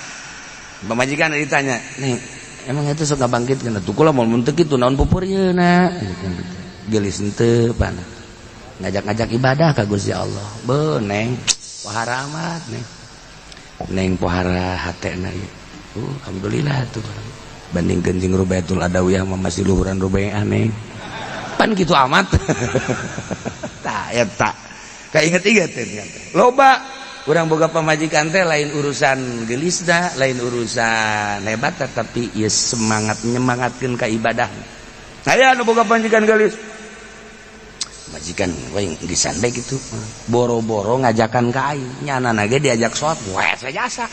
Pamajikan ditanya, "Nih, emang itu sok ngabangkitkeun atuh kula mun teu kitu naon pupurieuna?" Geulis henteu pana. Ngajak-ngajak ibadah ka Gusti Allah. Beuh neng, waharamat neng. Neng pohara hatena ieu. Alhamdulillah tuh, bandingkeun jeung Rubaiatul Adawiyah mah masih luhuran Rubaiah, Neng. Pan gitu amat. Tah, eta. Kainget-inget teh. Loba urang boga pamajikan teh lain urusan gelisna, lain urusan hebat, tapi ieu semangat nyemangatkeun ka ibadah. Aya nu boga pamajikan gelis. Majikan we geusan bae kitu. Boro-boro ngajakan ka aing, nyana ge diajak sholat, we jasa.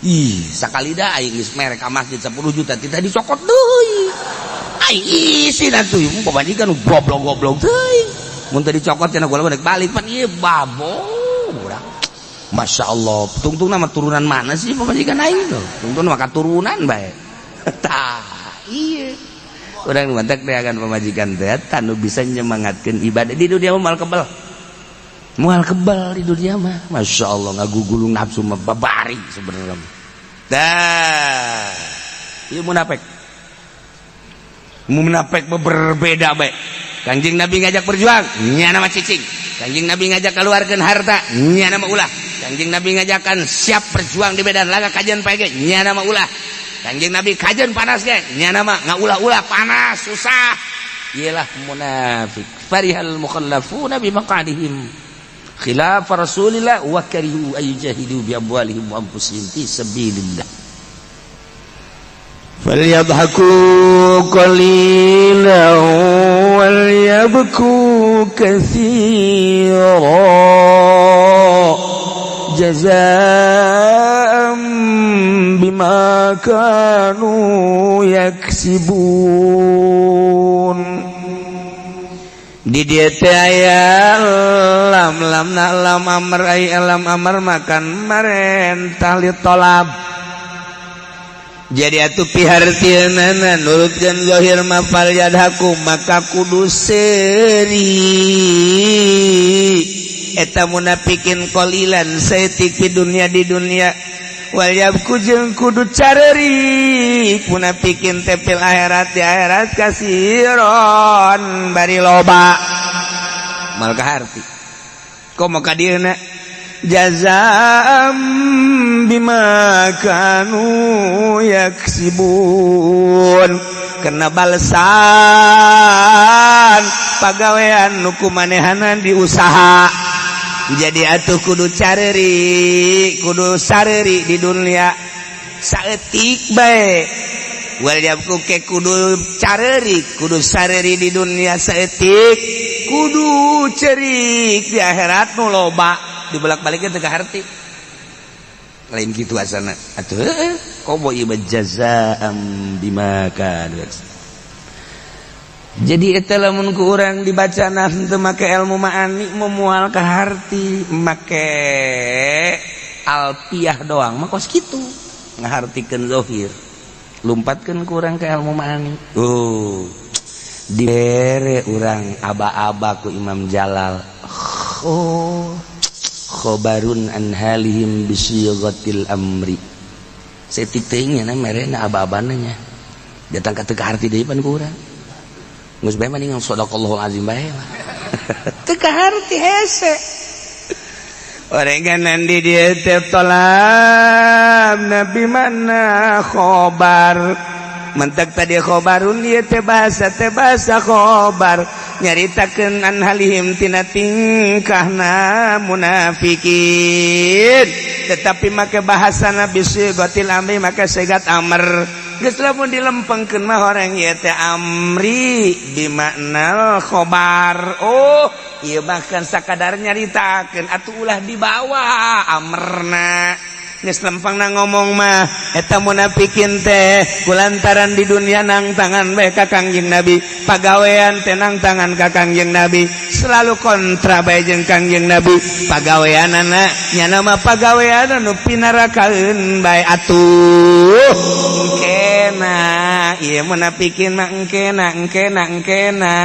Ih, sakali dah aing geus mere ka masjid 10 juta tidak dicokot deui. Aing isin atuh, pamajikan goblok-goblok teuing. Mun teu dicokot cenah gua balik pan ieu babo urang. Masya Allah, tungtung nama turunan mana sih pamajikan aing tuh? Tungtung nama katurunan bae. Tah, iya. Urang mantak teh akan pamajikan teh nu bisa nyemangatkeun ibadah di dunia mah, moal kebal. Moal kebal di dunia mah. Masya Allah, ngagugulung nafsu mah babari sebenarnya. Dah. Ieu munafik. Munafik berbeda bae. Kanjeng Nabi ngajak berjuang, nyana mah cicing. Kanjeng Nabi ngajak keluarkan harta, nyana mah ulah. Kanjeng Nabi ngajakan siap berjuang di medan laga kajian pege, nyana mah ulah. Kanjeng Nabi kajian panas ge, nyana mah ngaulah-ulah panas susah. Iyalah munafik. Farihal mukhallafuna bi maqadihim khilaf Rasulillah wa karihu ay yujahidu bi amwalihim wa anfusihim fi sabilillah. فليضحكوا قليلا وليبكوا كثيرا جزاء بما كانوا يكسبون. Di dieu teh aya lam, lam na lam amr, ai lam amr makan marentah li tolab. Jadi atuh pihartieunana nurutkeun zahir ma falyadhaku, maka kudu seuri eta munafikin qalilan saeutik di dunia, di dunia, wal yabku jeung kudu carerik munafikin teh fil akhirat, di akhirat, kasiron bari loba. Mal kaharti komo ka dieuna jazaam bima kanu yaksibun, kena balesan pagawean nu ku manehanan diusaha. Jadi atuh kudu careri, kudu sareri di dunia saeutik bae, wal yabku ke kudu careri, kudu sareri di dunia saeutik, kudu cerik di akhirat nu loba. Dibolak-baliknya teu kaharti, lain kitu asana atuh heueuh komo ieu jazaam bima kanu. Jadi eta lamun ku urang dibaca teu make ilmu ma'ani moal kaharti, make alfiah doang mah kos kitu ngahartikeun zahir. Lumpatkeun ku urang ke ilmu ma'ani, oh, dibere urang aba-aba ku Imam Jalal, oh, khobarun an halihim bisighatil amri. Saeutik teuing nya merena aba-abana nya datang ka teu kaharti deui pan ku urang. Geus bae mending sadaqallahul azim bae lah. Teu kaharti hese. Orenganan di dieu teh tolab nabi mana khobar. Mentek tadi khobarun ieu teh bahasa khobar, nyaritakeun an halihim tina tingkahna munafikin, tetapi make bahasa nabi sigatil amri, make sigat amr. Geus lamun dilempengkeun mah orang ieu teh amri bimaknal khobar. Oh, ieu bahkan sakadar nyaritakeun atuh ulah dibawa amrna. Geus lempengna ngomong mah eta munafikin teh kulantaran di dunia nang tangan bae ka Kangjeng Nabi, pagawean teh nang tangan ka Kangjeng Nabi, selalu kontra bae jeung Kangjeng Nabi pagaweanana, nyana mah pagawean anu pinarakaeun bae. Atuh engkena ieu munafikin mah, engkena, engkena, engkena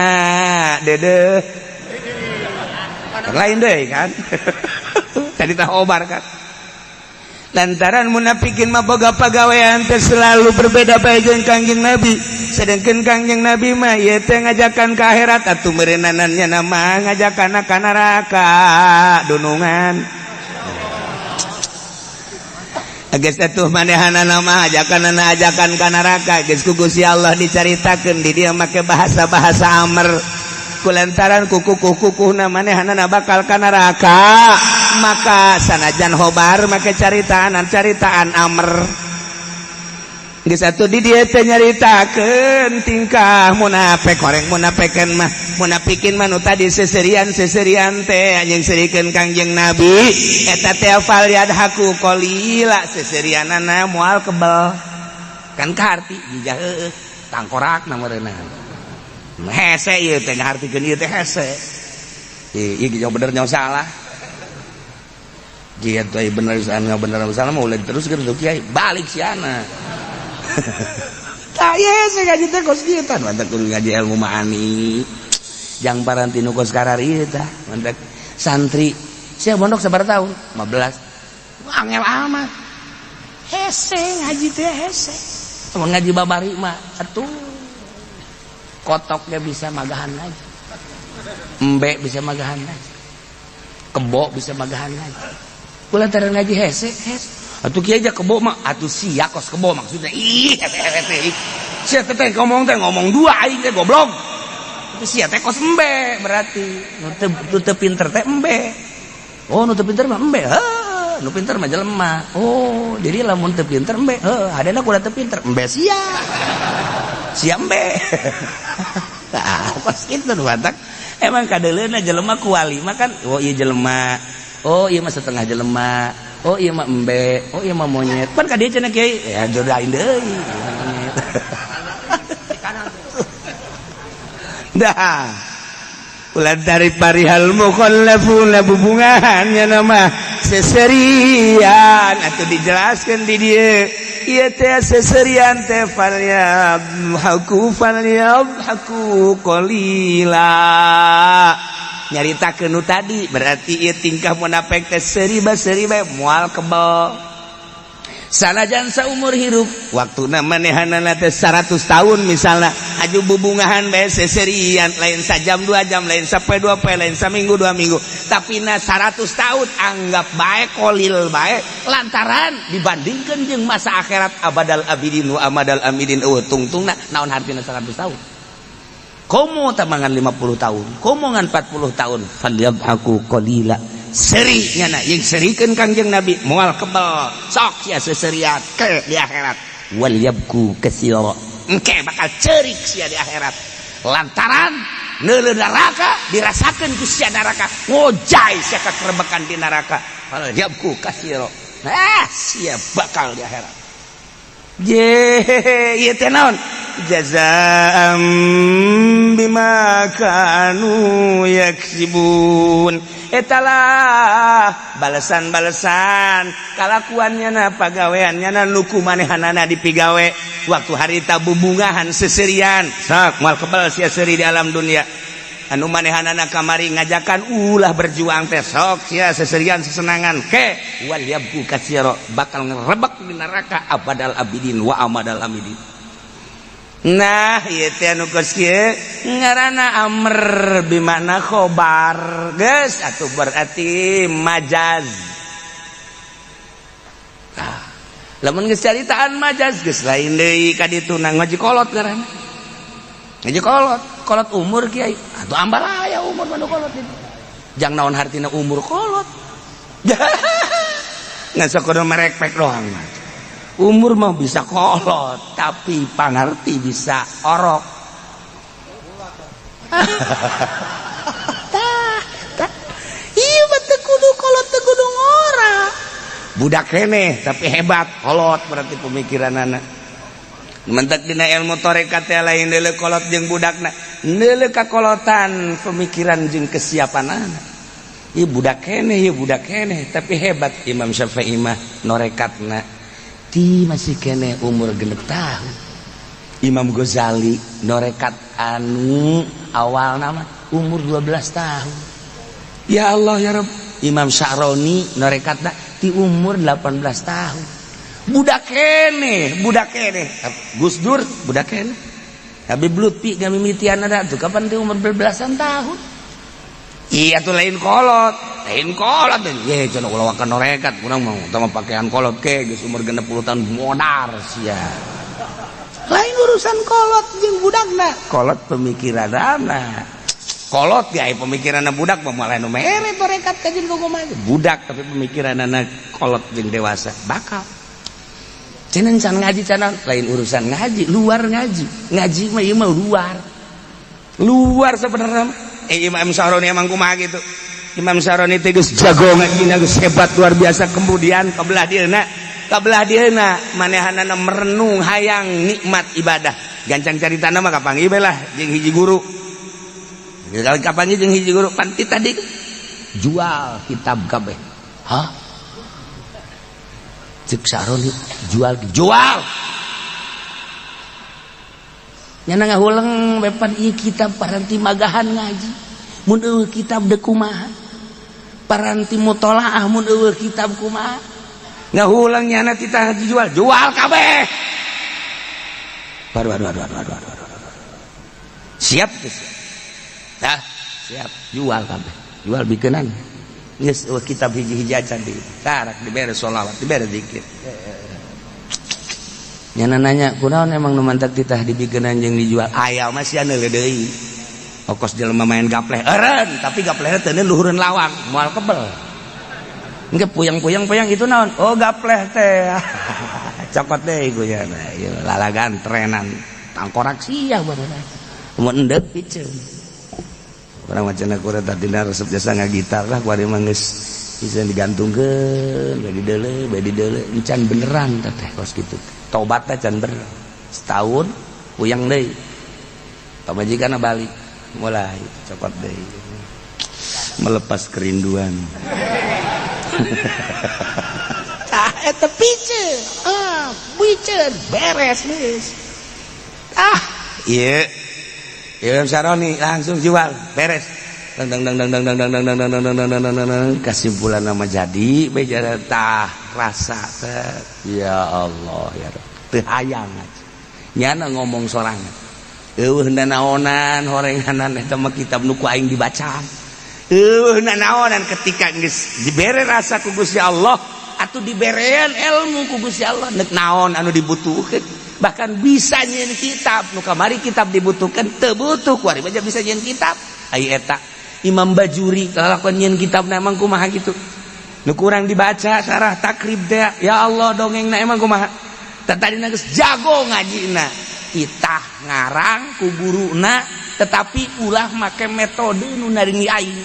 dedeh lain deui kan tadi tah obar kan. Lantaran munafikin mah boga pagawean teh selalu berbeda bae jeung Kangjeng Nabi, sedangkan Kangjeng Nabi mah ieu teh ngajakan ke akhirat, atuh meureunanannya nama ngajakan ka neraka dunungan. Geus atuh manehanana mah ajakan ajakan ka neraka geus ku Gusti Allah dicaritakeun di dieu make bahasa-bahasa amr kulantaran kukukuh-kukuhna manehanana bakal ka neraka, maka sanajan khobar make caritaan caritaan amr. Geus atuh di dieu teh nyaritakeun tingkah munafik, horeng munafikan mah, munafikin mah nu tadi seserian seserian teh anjing serikeun Kangjeng Nabi eta teh falyadhaku qalila, seserianana moal kebel kan kaharti jijah heueuh tangkorak na meureunna hese ieu teh ngahartikeun ieu teh hese ieu ieu bener nyawa salah kieu teh bener bener salah mah ulah diteruskeun tuh kiai balik siana. Tah ieu hese ngaji teh kos kieu tah, mantap kudu ngaji ilmu ma'ani jang paranti nu kos karari tah. Mantap santri sia mondok sabaraha tahun? 15. Angel amat hese ngaji teh, hese mun ngaji babari mah atuh kotoknya bisa magahan ngaji, embe bisa magahan ngaji, kebo bisa magahan ngaji kulantaran ngaji hese hese. Atuh kiai aja kebo mah atuh sia kos kebo maksudnya. Ih, hese hese sia teh ngomong teh ngomong dua aing teh goblok. Itu sia teh kos embe berarti nu teu pinter teh embe. Oh, nu teu pinter mah embe. Heuh, nu pinter mah jelema. Oh, jadi lamun teu pinter embe. Heuh, hadena kuda teu pinter embe sia sia embe. Nah, kos kitu nu matak emang kadeuleuna jelema kuali mah kan. Oh iya jelema, oh iya mah setengah jelema, oh iya mah embe, oh iya mah monyet. Pan ka dieu cenah kiai ya jodain deui monyet. Dah ulah dari parihal mukhallafuna bubungahan nya nama seserian atau dijelaskan di dieu ieu teh seserian teh falyadhaku falyadhaku qalila, nyaritakeun nu tadi berarti ieu tingkah munafik teh seuri ba seuri bae moal kebel sanajan saumur hirup waktuna manehanana teh 100 tahun misalnya aju bubungahan bae seserian, lain sajam 2 jam, lain sampai 2 poe, lain saminggu 2 minggu, tapi na 100 tahun anggap bae kolil bae lantaran dibandingkan jeung masa akhirat abadal abidin wa amadal amidin eueuh tungtungna. Naon hartina 100 tahun? Komo tamangan 50 tahun, komo ngan 40 tahun. Falyadhaku qalila, seri nyana yang serikeun Kangjeng Nabi moal kebel, sok sia seserian ke di akhirat. Wal yabku katsira, engke bakal cerik sia di akhirat lantaran neuleuh neraka, dirasakeun ku sia neraka, ngojay sia kakerebekan di neraka. Wal yabku katsira, ah sia bakal di akhirat. Je ieu teh naon? Jazaa'an bima kanu yaksibun, etalah balasan-balasan kalakuannya na pagaweannya na nuku manehanana dipigawe waktu harita bubungahan seserian. Sok moal kebal sia seuri di alam dunia. Anu manehanana kamari ngajakan ulah berjuang teh, sok sia seserian sesenangan ke. Wal yabku katsira, bakal ngerebek di neraka abadal abidin wa amadal amidin. Nah, ieu teh anu kos kieu ngaranna amr bimana khobar geus atuh berarti majaz. Nah, lamun geus caritaan majaz geus lain deui ka ditu na ngaji kolot ngaranna. Ngaji kolot, kolot umur kiai atuh ambalaya umur mah nu kolot itu. Jang naon hartina umur kolot? Ngan sakudu merekpek doang mah. Umur mah bisa kolot tapi pangarti bisa orok. Tah tah ieu mah teu kudu kolot, teu kudu ngora, budak keneh tapi hebat, kolot berarti pemikiranana. Mentek dina ilmu tarekat teh lain deuleu kolot jeung budakna, deuleu kakolotan pemikiran jeung kesiapanana. Ieu budak keneh, ieu budak keneh tapi hebat. Imam Syafi'i mah norekatna ti masih keneh umur 6 tahun. Imam Ghazali norekat anu awal nama umur 12 tahun. Ya Allah ya Rabb. Imam Sya'roni norekatna ti umur 18 tahun. Budak keneh, budak keneh. Gus Dur budak keneh. Habib Lutfi ngamimitian ada tuh kapan di umur belasan tahun. Iya tuh lain kolot. Lain kolot ye cenah ulah wakan norekat urang mah utama pakaian kolot ke geus umur 60 tahun modar sia. Lain urusan kolot jeung budakna, kolot pemikiranana. Kolot ya pemikiranna budak mah moal nu mere torekat kajeun kumaha. Budak tapi pemikiranana kolot jeung dewasa bakal. Cenah can ngaji cenah lain urusan ngaji, luar ngaji. Ngaji mah ieu mah luar. Luar sebenarnya. Imam Syaroni emang kumaha gitu. Imam Syaroni teh geus jago ngajina, geus hebat luar biasa. Kemudian kabelah dieuna manehanana merenung hayang nikmat ibadah. Gancang caritana mah kapanggih bae lah jeung hiji guru. Kali kapanggih jeung hiji guru panti tadi jual kitab kabeh. Hah? Cek Syaroni jual jual. Nyana ngahuleng bepan ieu kitab paranti magahan ngaji. Mun eueuh kitab deuk kumaha? Paranti mutolaah mun eueuh kitab kumaha? Ngahulang nyana titah dijual, jual kabeh. Waduh waduh waduh waduh waduh waduh. Siap tuh siap. Dah, siap, jual kabeh. Jual bikeunan. Geus eueuh kitab hiji-hiji acan di. Karak dibere sholawat, dibere zikir. Nyana nanya, kunaon emang nu mantak titah dibikeunan jeung dijual? Aya mah sia neuleuh deui. Okos jelema main gapleh eureun, tapi gaplehna teu luhureun lawang, moal kebel. Engke puyang-puyang-puyang itu naon? Oh gapleh teh. Cokot deui ku nya. Ieu lalagan trenan tangkorak sia barudak. Mun endeup piceun. Urang mah cenah kurang tadina resep jasa ngagitar lah kuari mah geus bisa digantungkeun, bae dideuleu, bae dideuleu, encan beneran teh kos kitu. Tobatna can bener. Setahun puyang deui. Pamajikanna balik mulai cokot deui. Melepas kerinduan. Tah eta piceun. Ah, piceun beres geus. Ah, ieu. Imam Syaroni langsung jual, beres. Dang dang dang dang dang dang dang dang dang dang dang dang dang dang dang kesimpulan nama jadi bejara tah rasa teh. Ya Allah ya Rabb. Teu hayang aja. Nyana ngomong sorangan. Eueuh nanaonan horenganan eta mah kitab nu ku aing dibaca. Eueuh nanaonan ketika geus dibere rasa ku Gusti Allah atuh diberean ilmu ku Gusti Allah neuk naon anu dibutuhkeun. Bahkan bisa nyieun kitab nu kamari kitab dibutuhkan teu butuh kuari aja bisa nyieun kitab. Ai eta Imam Bajuri kalakuan nyieun kitabna emang kumaha kitu. Nu kurang dibaca syarah takrib teh ya Allah dongengna emang kumaha. Tah tadina geus jago ngajina. Itah ngarang ku guruna tetapi ulah make metode nu naringi aing.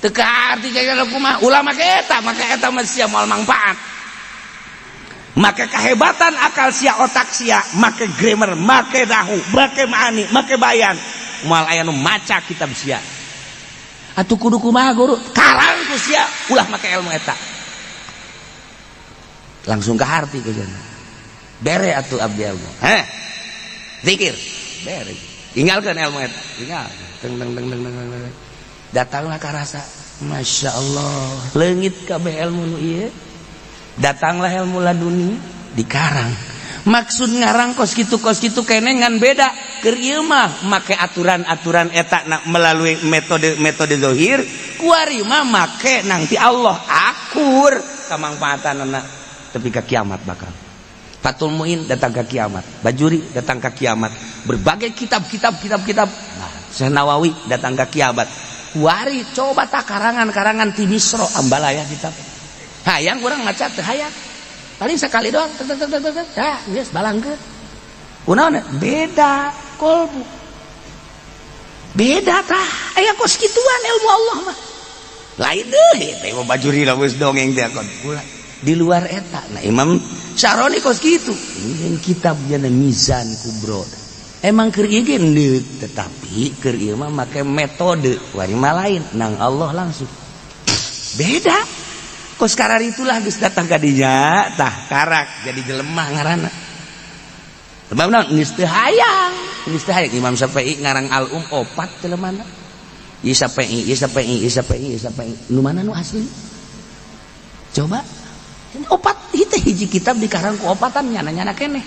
Teu kaarti kaya kumaha ulah make eta mah sia moal mangfaat. Make kehebatan akal sia otak sia make grammar make nahu make maani make bayan moal aya nu maca kitab sia. Atuh kudu kumaha guru karang ku sia ulah make ilmu eta. Langsung ke harti ku cenah. Bere atuh abdi ilmu. Heh. Zikir bere. Tinggalkeun ilmu eta. Tinggal. Teng teng teng teng teng. Datanglah ka rasa Masya Allah leungit kabeh ilmu nu ieu. Datanglah ilmu laduni dikarang. Maksud ngarang kos kitu kene ngan beda. Keur ieu mah make aturan-aturan eta na melalui metode-metode zahir, kuari mah make nang ti Allah akur kamangfaatanana tepi ka kiamat bakal. Fathul Muin datang ke kiamat, Bajuri datang ke kiamat, berbagai kitab-kitab kitab-kitab. Nah, Syekh Nawawi datang ke kiamat. Kuari coba tak karangan-karangan ti Misro ambalaya kitab. Hayang urang maca teu hayang. Paling sekali doang tek tek tek tek dah geus balangkeun. Kunaon beda kolbu. Beda tah aya kos kituan ilmu Allah mah. Lain deui teh Imam Bajuri lah geus dongeng teh kon. Di luar eta. Nah Imam Syaroni kos kitu. Ini kitabnya Mizan Kubro. Emang keur ieu ge tetapi keur ieu mah make metode wari mah lain nang Allah langsung. Beda. Kos karar itulah geus datang ka dinya tah karak jadi jelema ngaranna. Sebab naon geus teu hayang, geus teu hayang Imam Syafi'i ngarang Al-Um opat jelemana. Ieu Syafi'i, ieu Syafi'i, ieu Syafi'i, ieu Syafi'i. Nu mana nu asli? Coba opat itu hiji kitab dikarang ku opatan nyana-nyana keneh.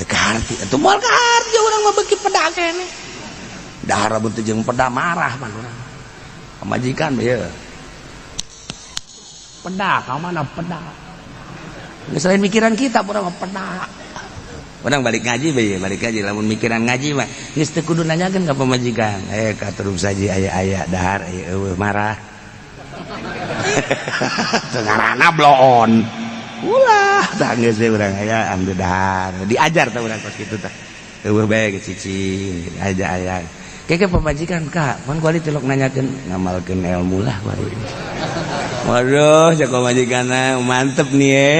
Teu kaharti atuh moal kaharti urang mah beuki peda keneh. Dahar lamun teu jeung peda marah pan urang. Pamajikan ieu. Pedak, ka mana pedak? Selain mikiran kita, urang mah pedak. Urang balik ngaji bae, balik ngaji lamun mikiran ngaji mah geus teu kudu nanyakeun ka pamajikan. Ka terus saja aya-aya dahar aya eueuh marah. Teu ngaranna bloon. Ulah tah geus we urang aya ambil dahar. Diajar tah urang kos kitu tah. Eueuh bae ge cicing aja aya. Keke pamajikan ka, pan kuari tilok nanyakeun ngamalkeun ilmu lah kuari. Waduh, cek pamajikanna mantep nih ye.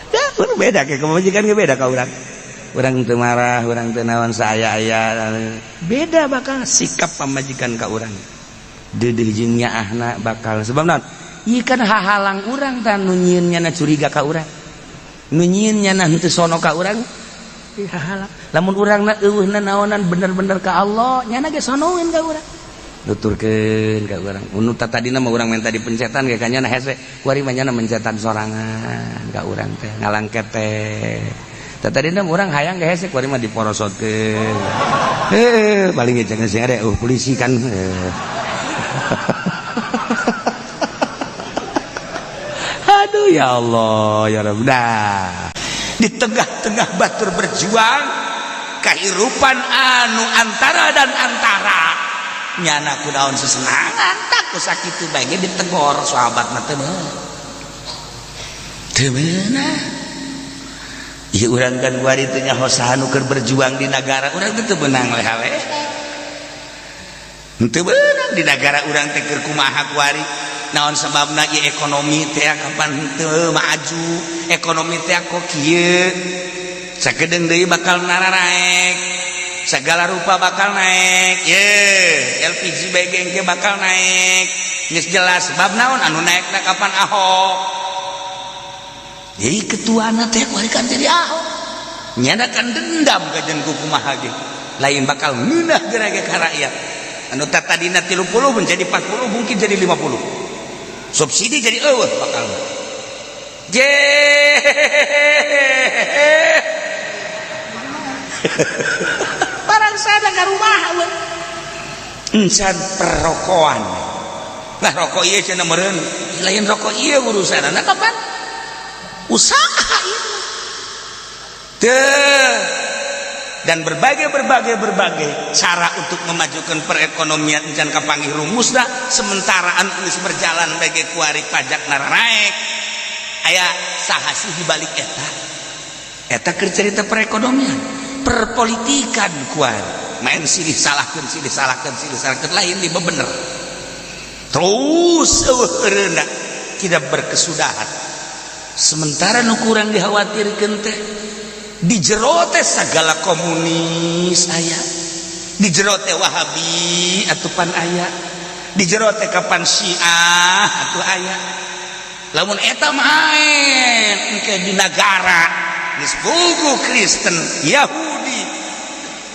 Ya, urang beda ke pamajikan ge beda ka urang. Urang teu marah, urang teu naon saaya-aya. Beda bakal sikap pamajikan ka urang. Deudeuh jeung nyaahna bakal sebab naon? Ieu kan hahalang urang tah nu nyieun nyana curiga ka urang. Nu nyieun nyana henteu sono ka urang. Hahalang. Lamun urangna eueuhna naonan bener-bener ka Allah, nyana ge sonoeun ka urang. Nuturkeun ka urang. Nu tadina mah urang minta dipencetan ge ka nyana hese, kuari mah nyana mencetan sorangan ka urang teh, ngalangket teh. Tadina mah urang hayang ge hese, kuari mah diporosotkeun. Heuh, paling ge cenah sing ada polisi kan. Aduh ya Allah, ya Rabb. Dah. Di tengah-tengah batur berjuang kehidupan anu antara dan antara nyana ku naon sesenangan tak ku sakitu bae ge ditegor sahabat mah teu teu meunang. Ieu urang kan kuari teh nyaho saha nu keur berjuang di nagara urang teh teu meunang leha-leha. Teu meunang di nagara urang teh keur kumaha kuari. Naon sebabna ieu ekonomi teh kapan teu maju, ekonomi teh kok kieu. Sakedeung deui bakal nararaek, segala rupa bakal naik. Ye, LPG bae ge bakal naik. Geus jelas sebab naon anu naekna kapan Ahok. Jadi ketuana teh kuari kan jadi Ahok. Nyana kan dendam ka jeung kumaha ge. Lain bakal ngeunah geura ge ka rakyat. Anu tadina 30 menjadi 40 mungkin jadi 50. Subsidi jadi eueuh bakal. Je. Barang sada ka rumah eueuh. Encan perrokoan. Lah rokok ieu cenah meureun, lain rokok ieu urusanana kapan? Usaha ieu. Teu. Dan berbagai cara untuk memajukan perekonomian encan kapanggih rumusna sementara anu geus berjalan bagi kuari pajak naranaek aya saha sih di balik eta eta keur cerita perekonomian perpolitikan kuari main silih salahkeun silih salahkeun silih salahkeun lain di bener terus eueuh tidak berkesudahan sementara nu kurang dikhawatirkeun teh di jero teh segala komunis aya, di jero teh Wahabi atupan aya, di jero teh kapan Syiah atuh aya. Lamun eta main engke di nagara geus puguh Kristen, Yahudi.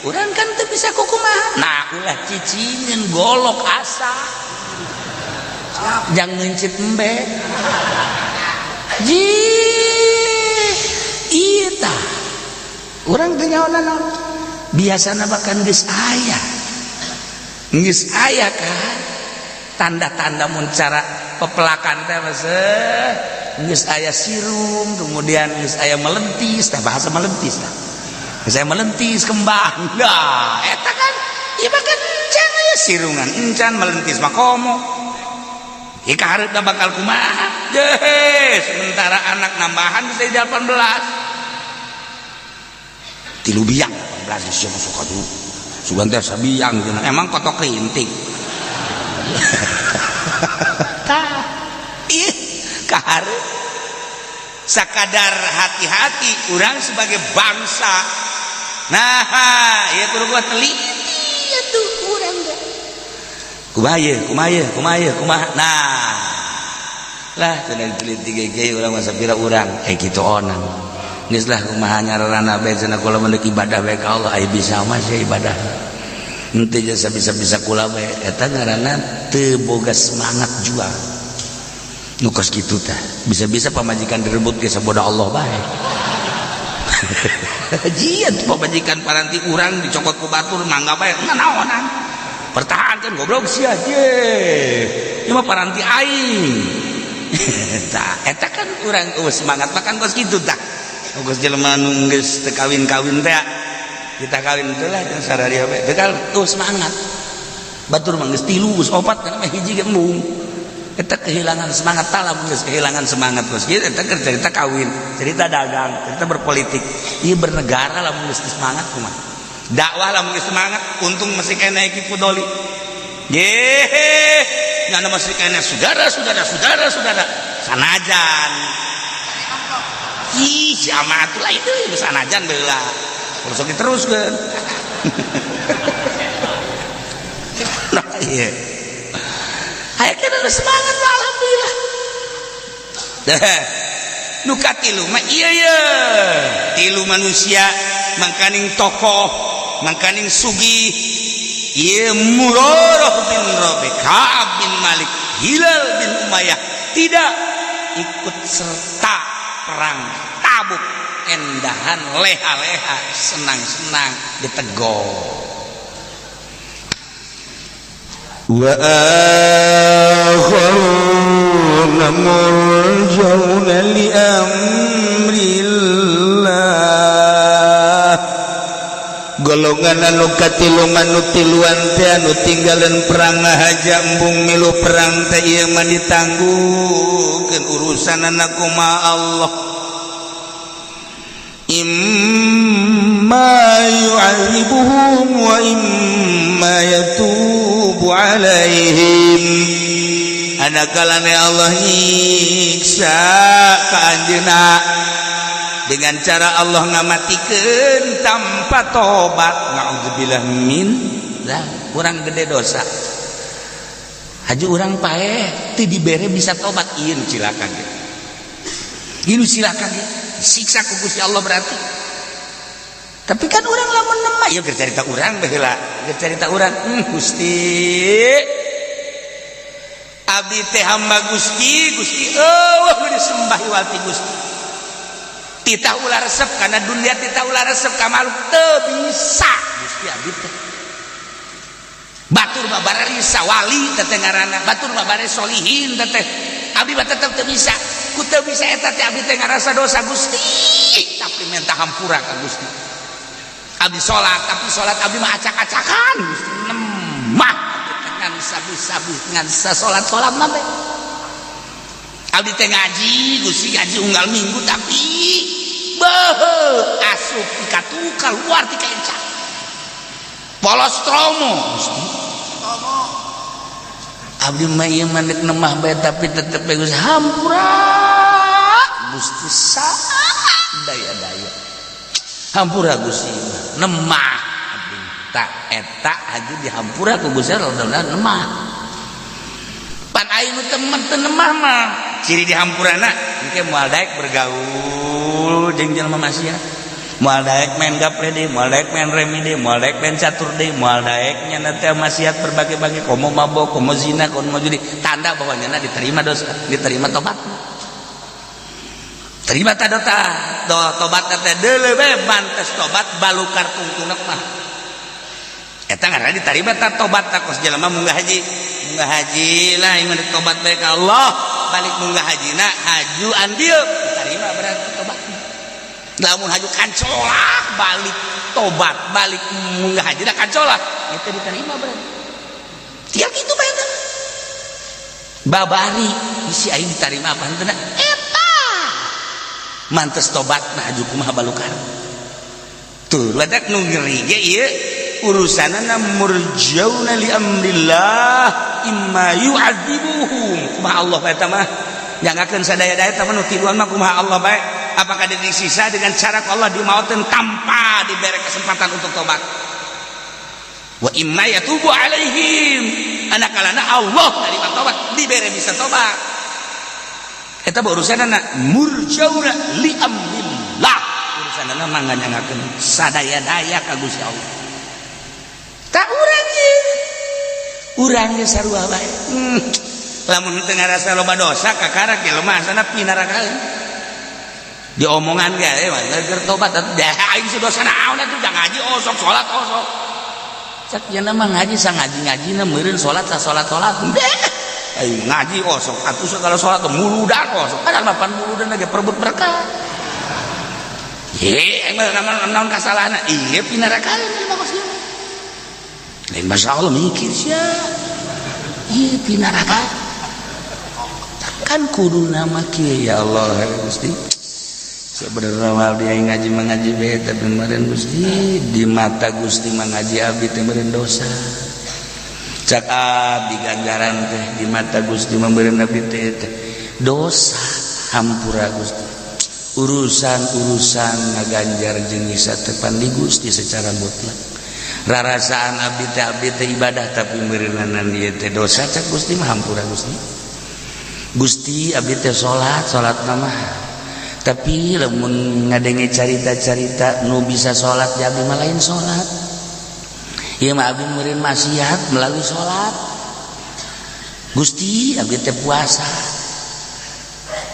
Urang kan teu bisa kukumaha. Nah, ulah cicingin golok asa. Jangan ngencit embe. Ji, ieu tah. Urang teh nyaho naon? Biasana bahkan geus aya. Geus aya kan tanda-tanda mun cara pepelakan teh mah geus aya sirum, kemudian geus aya melentis, tah bahasa melentis tah. Geus aya melentis kembang. Nah, eta kan ieu mah kan encan aya sirungan, encan melentis mah komo. Ieu kahareupna bakal kumaha? Jeh, sementara anak nambahan bisa jadi 18. Tilu biang 18 geus masuk ka sugan teh sabiang cenah emang kotok rintik. Tah ih kahareup sakadar hati-hati urang sebagai bangsa. Nah ieu kudu gua teliti atuh urang teh kumaha ieu kumaha ieu kumaha ieu kumaha. Nah lah cenah diteliti ge urang mah sapira urang kitu onang. Geus lah kumaha nyarana bae cenah kula mah ibadah bae ka Allah aya bisa mah sia ibadah. Henteu jasa bisa-bisa kula bae eta ngaranna teu boga semangat juang. Nu kos kitu tah bisa-bisa pamajikan direbut ge saboda Allah bae. Jian pamajikan paranti urang dicokot ku batur mangga bae nanaonan. Pertahankan goblok sia ye. Ieu mah paranti aing. Tah, eta kan urang eueuh semangat makan kos kitu tah. Geus jelema nu geus teu kawin-kawin teh, kita kawin teh lah jeung sararia bae. Teu eueuh semangat. Batur mah geus tilu, geus opat, kana mah hiji ge embung. Eta kehilangan semangat talam, geus kehilangan semangat kos kitu. Eta keur cerita kawin, cerita dagang, cerita berpolitik. Ieu bernegara lamun geus semangat kumaha? Dakwah lamun geus semangat, untung masih kena Ki Fudoli. Ye, nyana masih kena saudara, saudara, saudara, saudara. Sanajan. Ih, si amat lah itu sanajan baheula. Terus diteruskeun. Nah, iya. Aya kana semangat mah alhamdulillah. Dah. Nu katilu mah ieu ye. Tilu manusia mangkaning tokoh, mangkaning sugih. Ieu Murarah bin Rabi, Ka'ab bin Malik, Hilal bin Umayyah tidak ikut serta perang Tabuk, endahan leha-leha, senang-senang ditegor. Wa akharuna murjauna li amrillah. Golongan anu katilu manu tiluan teh anu tinggalan perang ngahaja embung milu perang teh, ieu mah ditangguhkeun urusanana kumaha Allah. Imma yu'adzibuhum wa imma yatubu alaihim. Anakalane Allah nyiksa ka anjeunna dengan cara Allah ngamatikeun tanpa tobat. Naudzubillah min lah, kurang gede dosa haju urang paeh teu dibere bisa tobat, ieu nu cilaka ge, ieu nu cilaka ge, siksa ku Gusti Allah berarti. Tapi kan urang lamun nemah ieu keur carita urang baheula, keur carita urang, Gusti, abdi teh hamba Gusti, Gusti eueuh nu disembah iwal ti Gusti. Titah ulah resep karena dunia, titah ulah resep ka makhluk, teu bisa Gusti abdi teh. Batur mah bararisa wali teh ngaranna, batur mah bare solihin teh, abdi mah tetep teu bisa. Ku teu bisa eta teh abdi teh ngarasa dosa Gusti, tapi minta hampura ka Gusti. Abdi salat, tapi salat abdi mah acak-acakan Gusti, nemah abdi teh ngan sabi-sabi ngan sasolat-solat mah teh. Abdi teh ngaji Gusti, ngaji unggal minggu, tapi beuh asup ti katu keluar ti kaenca, polos tromo Gusti. Abdi mah ieu mah deuk nemah bae, tapi tetep bae Gusti hampura Gusti, daya-daya hampura Gusti, nemah abdi tak eta haju dihampura ku Gusti Allah nemah. Pan aing nu temen teu nemah mah ciri dihampurana engke moal daek bergaul jeung jelema maksiat, moal daek main gaple deui, moal daek main remi deui, moal daek main catur deui, moal daek nya teh maksiat berbagai-bagai, komo mabok, komo zina, komo judi. Tanda bahwa nyana diterima dosa, diterima tobat, terima ta dota do tobat teh deuleu bae mantes tobat balukar tungtungna mah eta ngaranna diterima ta tobat. Ta kos jelema munggah haji, munggah haji lah ieu tobat bae ka Allah, balik munggah hajina haju andil, diterima berarti tobat. Lamun haju kancolak balik tobat, balik munggah hajina kancolak, itu diterima berarti. Tinggal gitu bae teh babari isi aing diterima apa henteu eta mantes tobat. Nah, haju kumaha balukar tuh ledak nu ngeri ge ieu urusanana murjauna li amrillah imma yu'adzibuhum. Kumaha Allah bae eta mah, jangakeun sadaya-daya eta mah nu tiluan mah kumaha Allah bae. Apakah disiksa dengan cara Allah dimauteun tanpa diberi kesempatan untuk tobat, wa imma yatubu alaihim, anakalana Allah nerima tobat, dibere bisa tobat. Eta urusanana murjauna li amrillah, urusanana mah nganyangakeun sadaya-daya ka Gusti Allah. Tak urang ye, urang ge sarua bae. Lamun teu ngarasa loba dosa kakara ge lemah sana pinarakaeun diomongan ge mah keur tobat atuh dah aing dosa naon atuh, ngaji osok, salat osok. Cak nya mah ngaji sa ngaji-ngajina meureun, salat sa salat-salat. Deh. Ayo ngaji osok atuh segala salat muludan osok padahal mapan muludan lagi perebut berkah. Ye, emang naon kasalahna? Iya pinarakan bagus ieu. Lain Masya Allah mikir sia. Iya pinarakan. Kan kudu nama kieu ya Allah Gusti. Sebenarnya abdi aing ngaji mengaji bae tapi meureun Gusti di mata Gusti mengaji abdi teh meureun dosa. Cak abdi ganjaran teh di mata Gusti meureun abdi teh dosa hampura Gusti. Urusan-urusan ngaganjar jeung nyiksa teh pan di Gusti secara mutlak. Rarasaan abdi teh ibadah tapi meureunanan ieu teh dosa cak Gusti mah hampura Gusti. Gusti abdi teh salat salat mah tapi lamun ngadenge carita-carita nu bisa salat ya abdi mah lain salat. Ieu mah abdi meureun maksiat melalui salat. Gusti abdi teh puasa.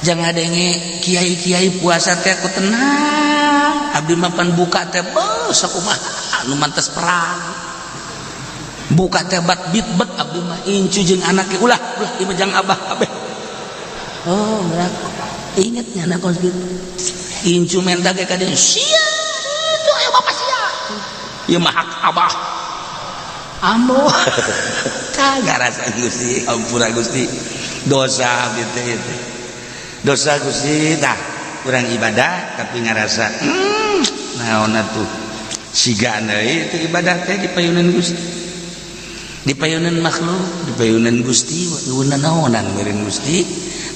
Jangan ngadenge kiai-kiai puasa teh aku tenang. Abdi mah pan buka teh beuh sakumaha nu mantes perang. Buka teh bat bitbet abdi mah incu jeung anake ulah ulah ieu mah jang abah kabeh. Oh, berat. Ingat nya anak kos gitu. Incu menta ge ka dieu sia itu ayo bapak sia. Ieu mah hak abah. Ambo. Kagak rasa Gusti, ampura Gusti. Dosa abdi teh itu. Dosa Gusti tah kurang ibadah tapi ngarasa naon atuh siga deui itu ibadah teh dipayunan Gusti dipayunan makhluk dipayunan Gusti eueuh naonan meureun Gusti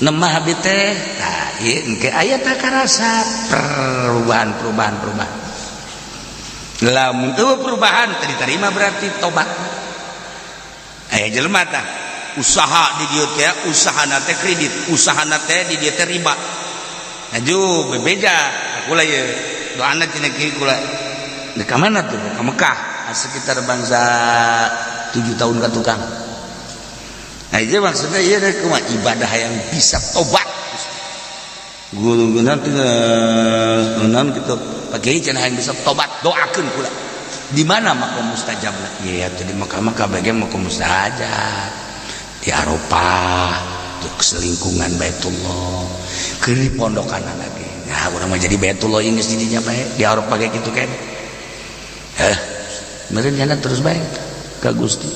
nemah abdi teh tah ieu engke aya tah karasa perubahan perubahan perubahan lamun eueuh perubahan teu diterima berarti tobat aya jelema tah usaha di dieu teh usahana teh kredit usahana teh di dieu teh riba aju bebeja kula ieu doana cenah kieu kula di ka mana tuh ka Mekah sekitar bangsa 7 tahun ka tukang. Nah itu maksudnya ieu teh kumaha ibadah yang bisa tobat guru nanti naon gitu pakai cenah yang bisa tobat doakeun kula di mana makom mustajab lah ya jadi Mekah mah kabeh makom mustajab di Arafah tuh selingkungan Baitullah keur di pondokan lagi nah urang mah jadi Baitullah geus di dinya bae di Arafah kayak gitu kan meureun jana terus bae ka Gusti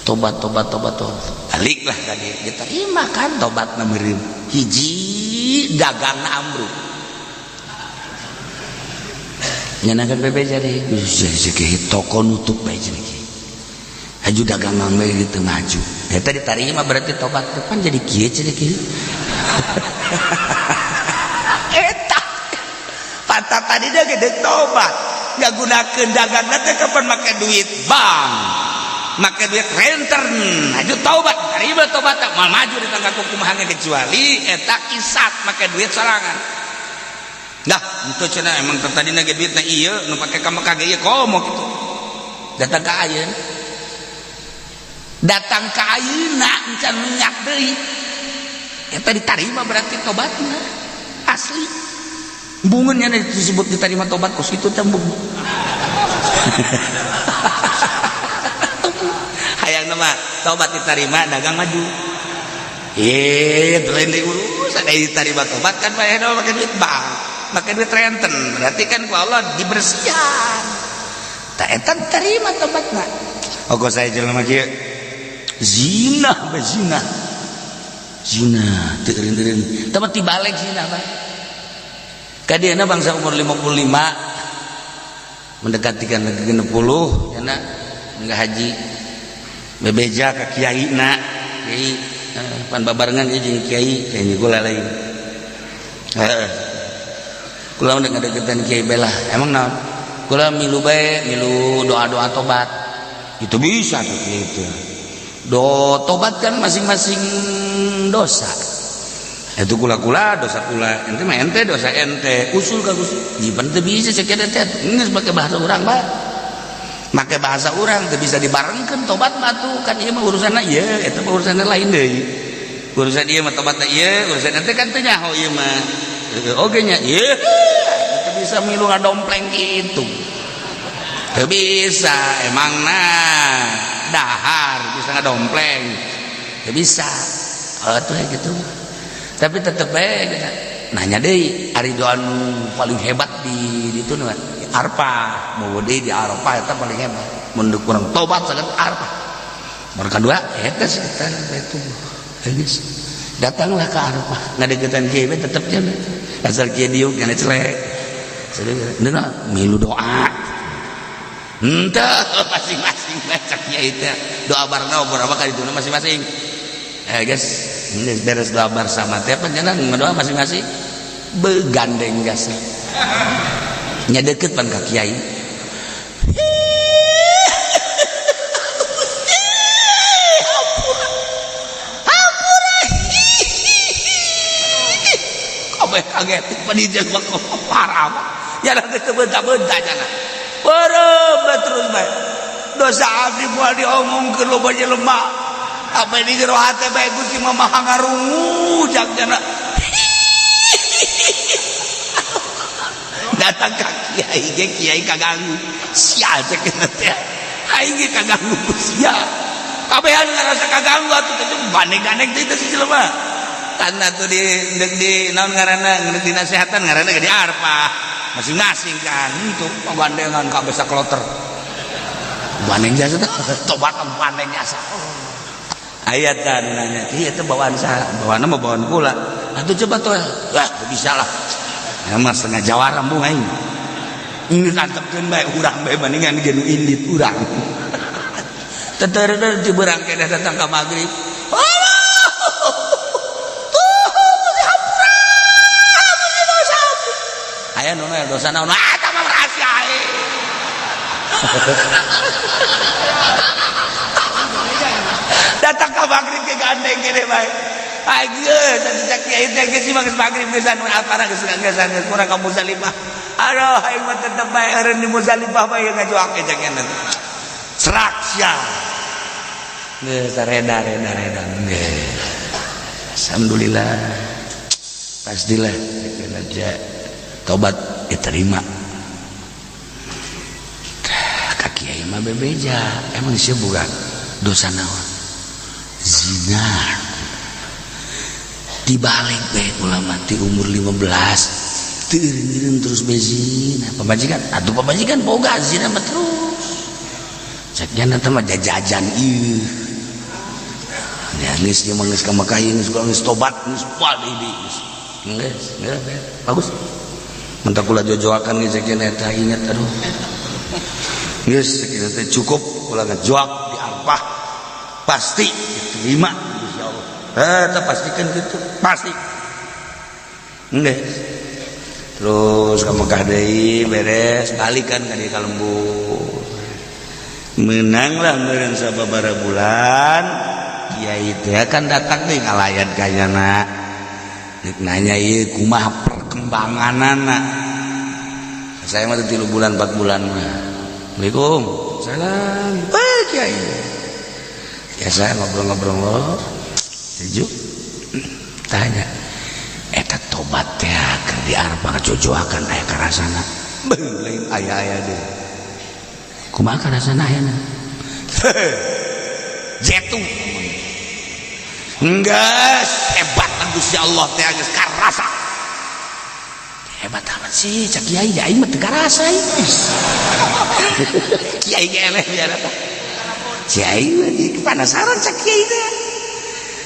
tobat tobat tobat tobat balik lah tadi diterima kan tobatna meureun hiji dagangna ambruk nyanakan bebe jadi toko nutup bae cenah haju dagangan bae gitu maju eta diterima berarti tobat depan jadi kieu cenah kieu eta patah tadi dia gede tobat nggak gunakeun dagangna teh kapan make duit bank make duit renten haju tobat terima tobat mal maju di tangga kumaha kecuali eta kisat make duit sorangan. Nah itu cenah emang tadi nage duitna ieu nu pake ka Mekah ge ieu komo kitu datang ka ayeuna datang ka ayeuna encan minyak deui eta diterima berarti tobatna asli bungeunnya disebut diterima tobat kos kitu teh embung hayang mah tobat diterima dagang maju lain deui urusan diterima tobat kan bae make duit bank make duit renten berarti kan ku Allah dibersihan tak eta terima tobatna. Oh saya jelema kieu zina bae zina zina teu eureun-eureun tapi tibalik zina bae ka dieuna bangsa umur 55 mendekati kan 60 nya enggak haji bebeja ka kiai na kiai pan babarengan ieu jeung kiai kayaknya kula lain heeh kula udah ngadeukeutan kiai belah emang naon kula milu bae milu doa-doa tobat itu bisa tuh gitu do tobat kan masing-masing dosa itu kula-kula dosa kula ente mah ente dosa ente usul ka Gusti jiban teu bisa cek teh geus make bahasa urang bae make bahasa urang teu bisa dibarengkeun tobat mah tuh kan ieu mah urusanna ieu eta mah urusanna lain deui urusan ieu mah tobatna ieu urusan ente kan teu nyaho ieu mah oge nya ieu teu bisa milu ngadompleng kitu teu bisa emangna dahar bisa ngadompleng Teu bisa. Oh tuh gitu. Tapi tetep bae gitu. Nanya deui ari doa nu paling hebat di ditu nu Arfah, mau deui di Arafah eta paling hebat. Mun kurang tobat saged Arfah. Baru kedua eta sekitar itu. Geus. Datanglah ke Arafah, ngadeukeutan kieu we tetep nya. Asal kieu diuk nya celek. Sadeu milu doa. Henteu masing-masing cak kiai teh. Doa bareng beberapa kali itu masing-masing. Guys, ini beres doa bersama teh panjenengan ngadoa masing-masing. Begandeng gas. Nya deket pan ka kiai. Hampura. Kabeh kaget panitia mah parah. Ya geus teu beunta-beunta nya. Beureum terus bae. Dosa abdi moal diomongkeun loba jelema. Apa di jero hate bae Gusti mah maha ngarungu jak jana. Datang ka kiai ge kiai kaganggu. Sia cek teh. Aing ge kaganggu ku sia. Kabehan ngarasa kaganggu atuh teh gandeng-gandeng teh teh si jelema. Karena tuh di naon ngaranna ngeuk dinasehatan ngaranna ge di Arfah. Masing-masing kan itu gandengan kabeh sakloter. Bandeng jasa teh tobat bandeng jasa. Ayat kan nanya, iya itu bawaan saha? Bawaan mah bawaan kula. Atuh coba tuh, wah bisa lah. Ya mah setengah jawara embung aing. Ini tantepkeun bae urang bae bandingan ge nu indit urang. Teter di berang keneh datang ka magrib. Aya nu dosa naon? Ah, tah mah rahasia aing. Datang ka magrib ke gandeng gede bae. Ageus atuh cak kiai teh geus mah geus magrib geus anu apana geus geus geus kurang ka Muzdalifah. Aduh aing mah tetep bae eureun di Muzdalifah bae ngajoak cak kiai. Serak sia. Geus reda reda reda geus. Alhamdulillah. Pastilah aja tobat diterima. Ka kiai mah bebeja, emang sia boga dosa naon? Zina. Dibalik bae ulama ti umur 15 teu eureun-eureun terus bae zina. Pamajikan atuh pamajikan boga zina mah terus. Cek nya teh mah jajajan ieu. Ya geus ieu mah geus ka Mekah ieu geus geus tobat geus moal deui geus. Geus, geus bagus. Mentak kula jojoakan geus cek eta ingat aduh. Geus kitu teh cukup kula ngajoak di Arfah. Pasti diterima insyaallah. Eta pastikan gitu, pasti. Geus. Terus ka Mekah deui beres balikan ka dieu ka lembur. Menanglah meureun sababaraha bulan kiai teh kan datang deui ngalayan ka nyana. Rek nanya ieu kumaha perkembanganana. Saya mah 3 bulan 4 bulan mah. Assalamualaikum. Salam. Eh kiai. Ya saya ngobrol-ngobrol. Sejuk. Tanya, eta tobat teh keur di Arfah ngajojoakan aya karasana. Beuh lain aya-aya deui. Kumaha karasana ayana? Jetu. Enggeus hebat Gusti Allah teh geus karasa. Hebat amat sih cak kiai aing mah teu karasa ieu. Kiai ge eleh biar eta. Kiai mah penasaran cak kiai teh.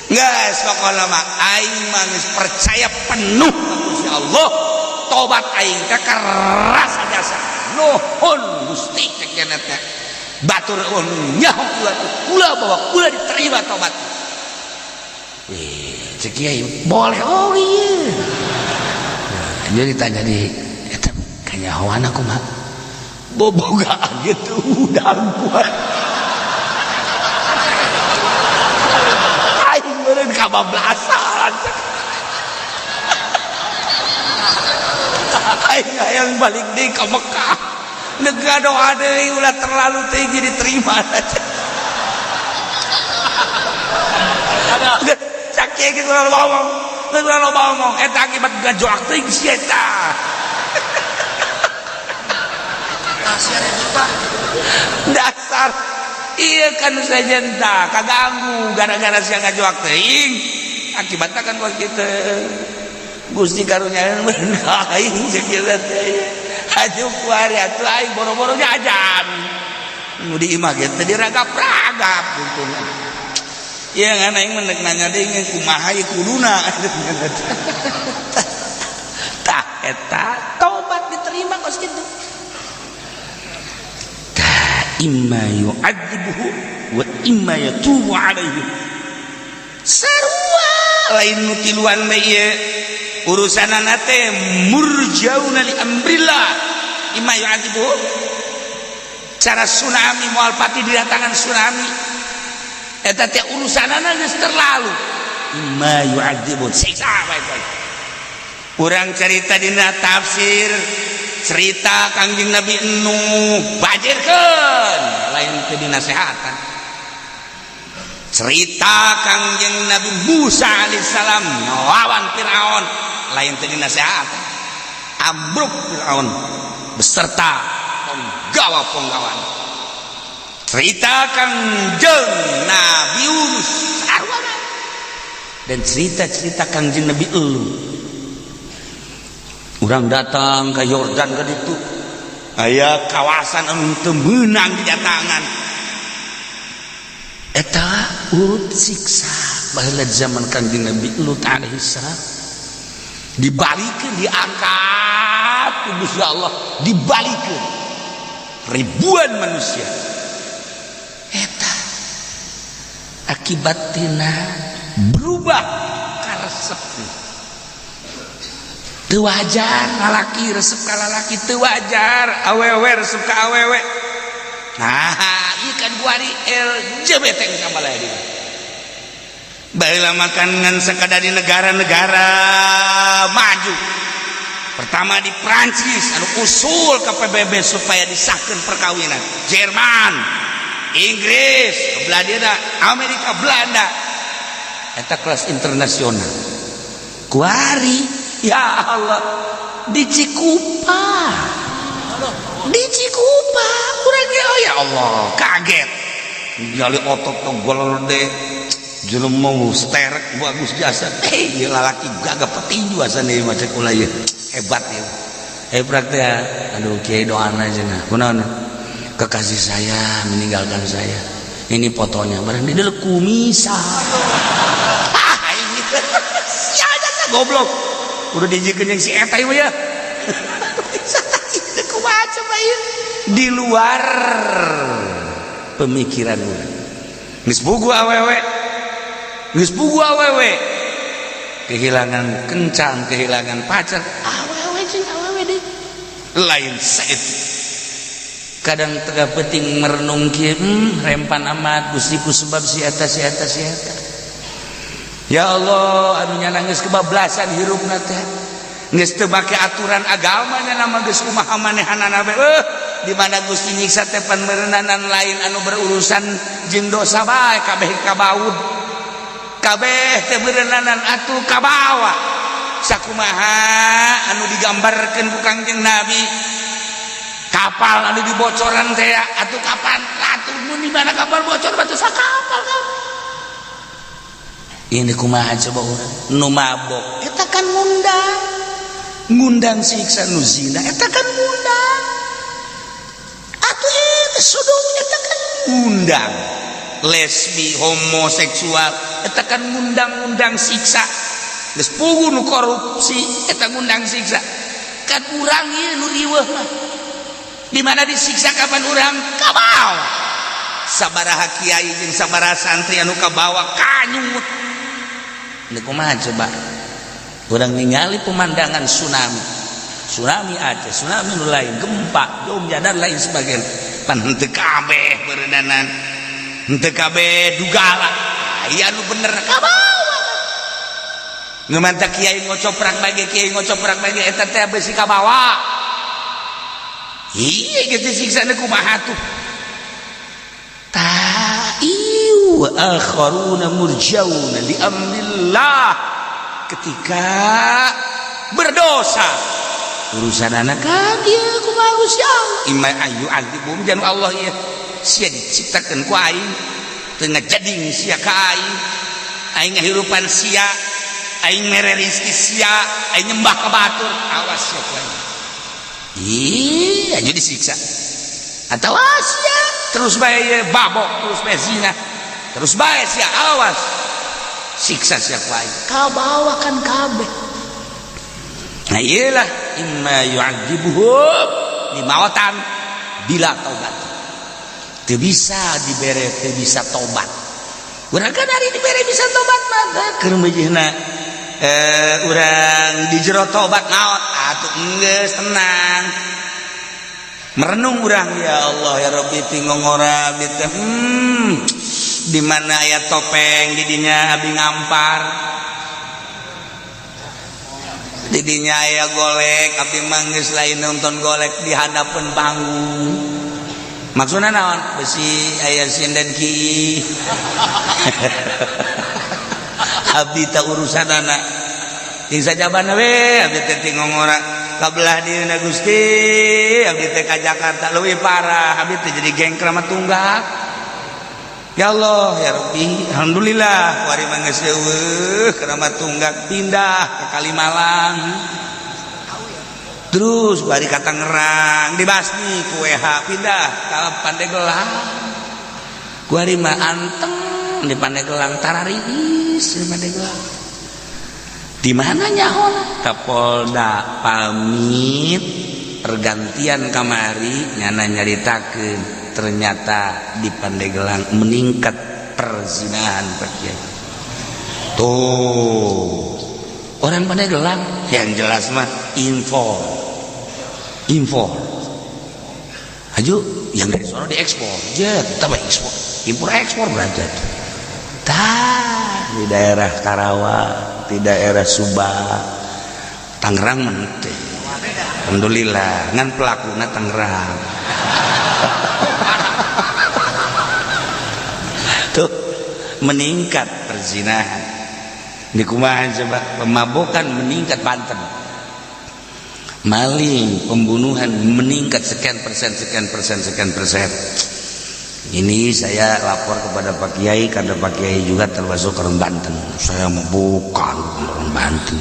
Geus pokona mah aing mah geus percaya penuh ka Gusti Allah. Tobat aing teh karasa jasa. Nuhun Gusti cek kiai teh. Batur nyaho kula kula bahwa kula diterima tobat. Cek kiai boleh oh iya. Nah, jadi ditanya di eta kanyahoan aku mah bobogaan gitu udang kuat. Aing meureun kabablasan. Aing hayang balik deui ka Mekah. Nega doa deui ulah terlalu tinggi diterima. Cak kiai geus ulah loba omong. Geus ulah loba omong eta akibat gajoak teuing si eta. Dasar Iya kan, sejen tah kaganggu gara-gara sia ngajuak teuing, akibatnya kan kos kitu. Gusti karunya aing cek ieu teh, aju kuari atuh aing boro-boro jajan nu di imah ge teh diragap-ragap. Untungna ieu ngan aing mah nanya deui, kumaha ieu kuduna? Tah, eta tobat diterima kos kitu. Tah, imma yu'adzibuhu wa imma yatubu alaihi. Sarua lain nu tiluan bae ieu urusanana teh, murjauna li amrillah, imma yu'adzibuhu. Cara tsunami, moal pati didatangan tsunami eta teh urusanana geus terlalu, imma yu'adzibu, siksa bae. Urang cerita dina tafsir, cerita Kangjeng Nabi Nuh bajirkeun, lain teu dinasehatan. Cerita Kangjeng Nabi Musa alaihissalam lawan Firaun, lain teu dinasehatan, ambruk Firaun beserta penggawa-penggawa. Cerita Kangjeng Nabi Yunus sarua, dan cerita-cerita Kangjeng Nabi Elu. Urang datang ke Yordan, ke ditu aya kawasan anu teu meunang didatangan. Eta urut siksa baheula zaman Kangjeng Nabi Lut alaihi salam, dibalikeun, diangkat ku Gusti Allah, dibalikeun ribuan manusia. Eta akibat tina berubah karesep. Teu wajar lalaki resep ka lalaki, teu wajar awewe resep ka awewe. Nah, ieu kan kuari LGBT sabalaya di baheula makan ngan sakadar di negara-negara maju. Pertama di Prancis anu usul ke PBB supaya disahkan perkawinan, Jerman, Inggris, Belanda, Amerika, Belanda, eta kelas internasional. Kuari ya Allah, di Cikupa, di Cikupa kurangnya, oh ya Allah, kaget ningali otot gede jelema sterek bagus jasa, eh ieu lalaki gagah, petinju asana ieu mah, cek ulah ieu hebat ya, hebat ya. Aduh kiai, doana cenah. Kunaon? Kekasih saya meninggalkan saya, ini fotonya. Barang di dalam kumisa, ah ini sia goblok, udah dijikeun yang si eta ieu ya. Kumaha coba ieu, di luar pemikiran urang. Geus puguh awewe, geus puguh awewe kehilangan kencan, kehilangan pacar, awewe jeung awewe deui, lain saeutik. Kadang tengah penting merenung kieu, rempan amat Gusti ku sebab si eta, si eta, si eta. Ya Allah, anu nya geus kebablasan hirupna teh, geus teu make aturan agama nya nama, geus kumaha manehanana bae. Di mana Gusti nyiksa teh pan meureunanan lain anu berurusan jeung dosa bae, kabeh kabaud, kabeh teh meureunanan atuh kabawa. Sakumaha anu digambarkeun ku Kangjeng Nabi, kapal anu dibocoran teh atuh kapan atuh mun di mana kapal bocor batu sakapal kan. Ini kumaha coba urang? Nu mabok eta kan ngundang, ngundang siksa. Nu zina eta kan ngundang atuh, eta sodom eta kan ngundang. Lesbi, homoseksual eta kan ngundang-undang siksa. Geus puguh nu korupsi eta ngundang siksa. Kan urang ieu nu riweuh mah, di mana disiksa kapan urang kabawa. Sabaraha kiai jeung sabaraha santri anu kabawa kanyut. Ini kumaha coba urang ningali pemandangan tsunami, tsunami Aceh, tsunami nu lain, gempa Jogja dan lain sebagainya, pan henteu kabeh beureunanan, henteu kabeh dugala aya nu bener kabawa. Nu manta kiai ngocoprak bagi kiai ngocoprak bagi eta teh besi kabawa. Iya gitu, siksana kumaha tuh? Ta ieu akharuna murjauna li amrillah. Ketika berdosa urusan anak kan ieu kumaha Gusti Allah, imma ayu azibum jan Allah ieu. Sia diciptakeun ku aing, teu ngajading sia ka aing. Aing ngahirupan sia, aing mere rizki sia, aing nyembah ka batur. Awas sia ku aing. Ih, aju disiksa. Atau sia terus bae babok, terus bae zina, terus bae sia, awas siksa sia ku aing. Kabawa kan kabeh. Nah, iyalah imma yu'adzibuhum dimautan bila taubat. Teu bisa dibere, teu bisa tobat. Urang kan hari dibere bisa tobat mah keur meujeuhna urang di jero tobat maot atuh enggeus tenang. Merenung urang, ya Allah ya Rabbi, tingongora abdi teh, di mana aya topeng di dinya abdi ngampar, di dinya aya golek abdi mah geus lain nonton golek di hadapan panggung. Maksudna naon? Besi aya sinden ki abdi tak urusan anak ting sajabana we abdi teh tingongora kabelah dieuna. Gusti, abdi teh ka Jakarta leuwih parah, abdi teh jadi geng Kramat Tunggak. Ya Allah ya Rabbi, alhamdulillah kuari mah geus eueuh Kramat Tunggak, pindah ke Kalimalang, terus kuari ka Tangerang, dibasmi ku WH, pindah ka Pandeglang. Kuari mah anteng di Pandeglang, tarariis di Pandeglang. Di mana nyaho? Kapolda pamit pergantian kamari, nyana nyaritakeun ternyata di Pandeglang meningkat perzinahan. Pak Kiai, tuh orang Pandeglang yang jelas mah info info aju yang dari sono diekspor je, tambah ekspor impor ekspor berarti. Tah, di daerah Karawang, di daerah Subang, Tangerang mente, alhamdulillah ngan pelakuna Tangerang tuh meningkat perzinahan. Di kumaha coba? Pemabokan meningkat Banten, maling, pembunuhan meningkat sekian persen, sekian persen, sekian persen. Ini saya lapor kepada Pak Kiai karena Pak Kiai juga termasuk orang Banten. Saya mau bukan orang Banten.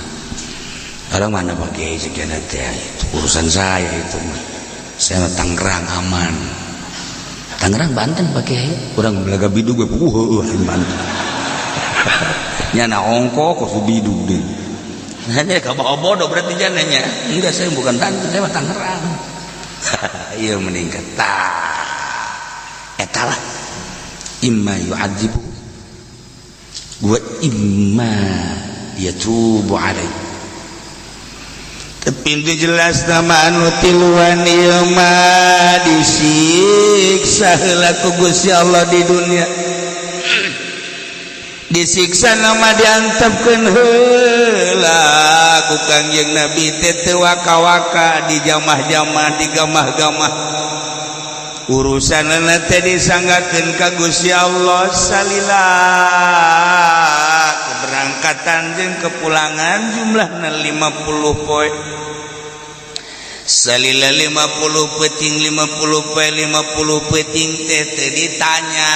Orang mana Pak Kiai? Sekian nanti itu urusan saya itu mah. Saya mah Tangerang aman. Tangerang Banten, Pak Kiai. Orang belaga bidug gue Banten. Nyana ongko kok bidug deh. Hanya kabawa bodoh berarti jananya. Enggak, saya bukan Banten, saya mah Tangerang. Iya, meningkat. Tah. Etalah imma yu'adzibu wa imma yatubu alaih. Tapi itu jelas nama anu tiluan ieu mah disiksa heula ku Gusti Allah di dunia, disiksa nama diantepkeun heula ku Kangjeng Nabi teh, teu waka-waka di jamah-jamah, di gamah-gamah. Urusan teh disanggakeun ka Gusti Allah salila keberangkatan jeung kepulangan jumlahna 50 poe. Salila 50 peuting, 50 poe, 50 peuting teh teu ditanya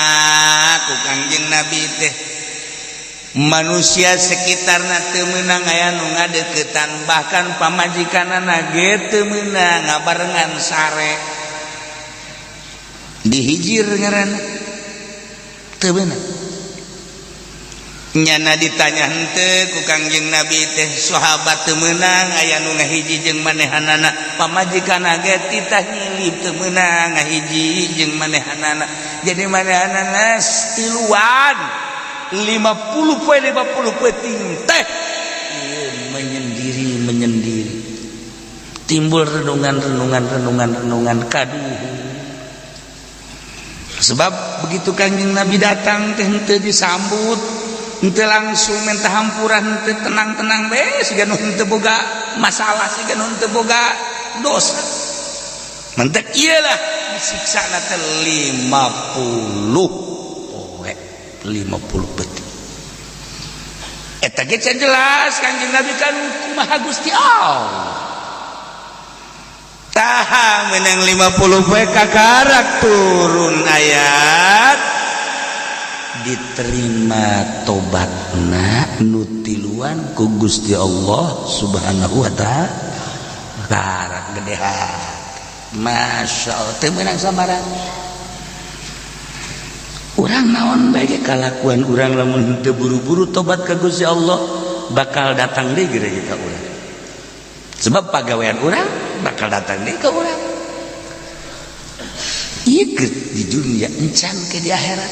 ku Kangjeng Nabi teh. Manusia sekitarna teu meunang aya nu ngadeukeutan, bahkan pamajikanana ge teu meunang ngabarengan sare. Dihijir ngaranna, teu beunang. Nyana ditanya henteu ku Kangjeng Nabi teh, sahabat teu meunang aya nu ngahiji jeung manehanana, pamajikanna ge titah nyilip teu meunang ngahiji jeung manehanana. Jadi manehanana tiluan 50 poe 50 peuting teh ieu menyendiri menyendiri, timbul renungan renungan renungan renungan kaduh. Sebab begitu Kangjeng Nabi datang teh henteu disambut, henteu langsung minta hampura, henteu tenang-tenang be siga nu henteu boga masalah, siga nu henteu boga dosa. Mentek iyalah disiksa na teh 50 poe 50 peuting. Eta ge can jelas Kangjeng Nabi kan kumaha Gusti Allah. Tah. Menang 50 poe kakarak turun ayat, diterima tobatna nu tiluan ku Gusti Allah Subhanahu wa Ta'ala. Karak gede hati. Masya Allah, teu meunang sambarang. Urang naon bae kalakuan urang, lamun teu buru-buru tobat ka Gusti Allah, bakal datang deui gede ka urang, sebab pagawean urang bakal datang deui ka urang. Ieu di dunia encan ke di akhirat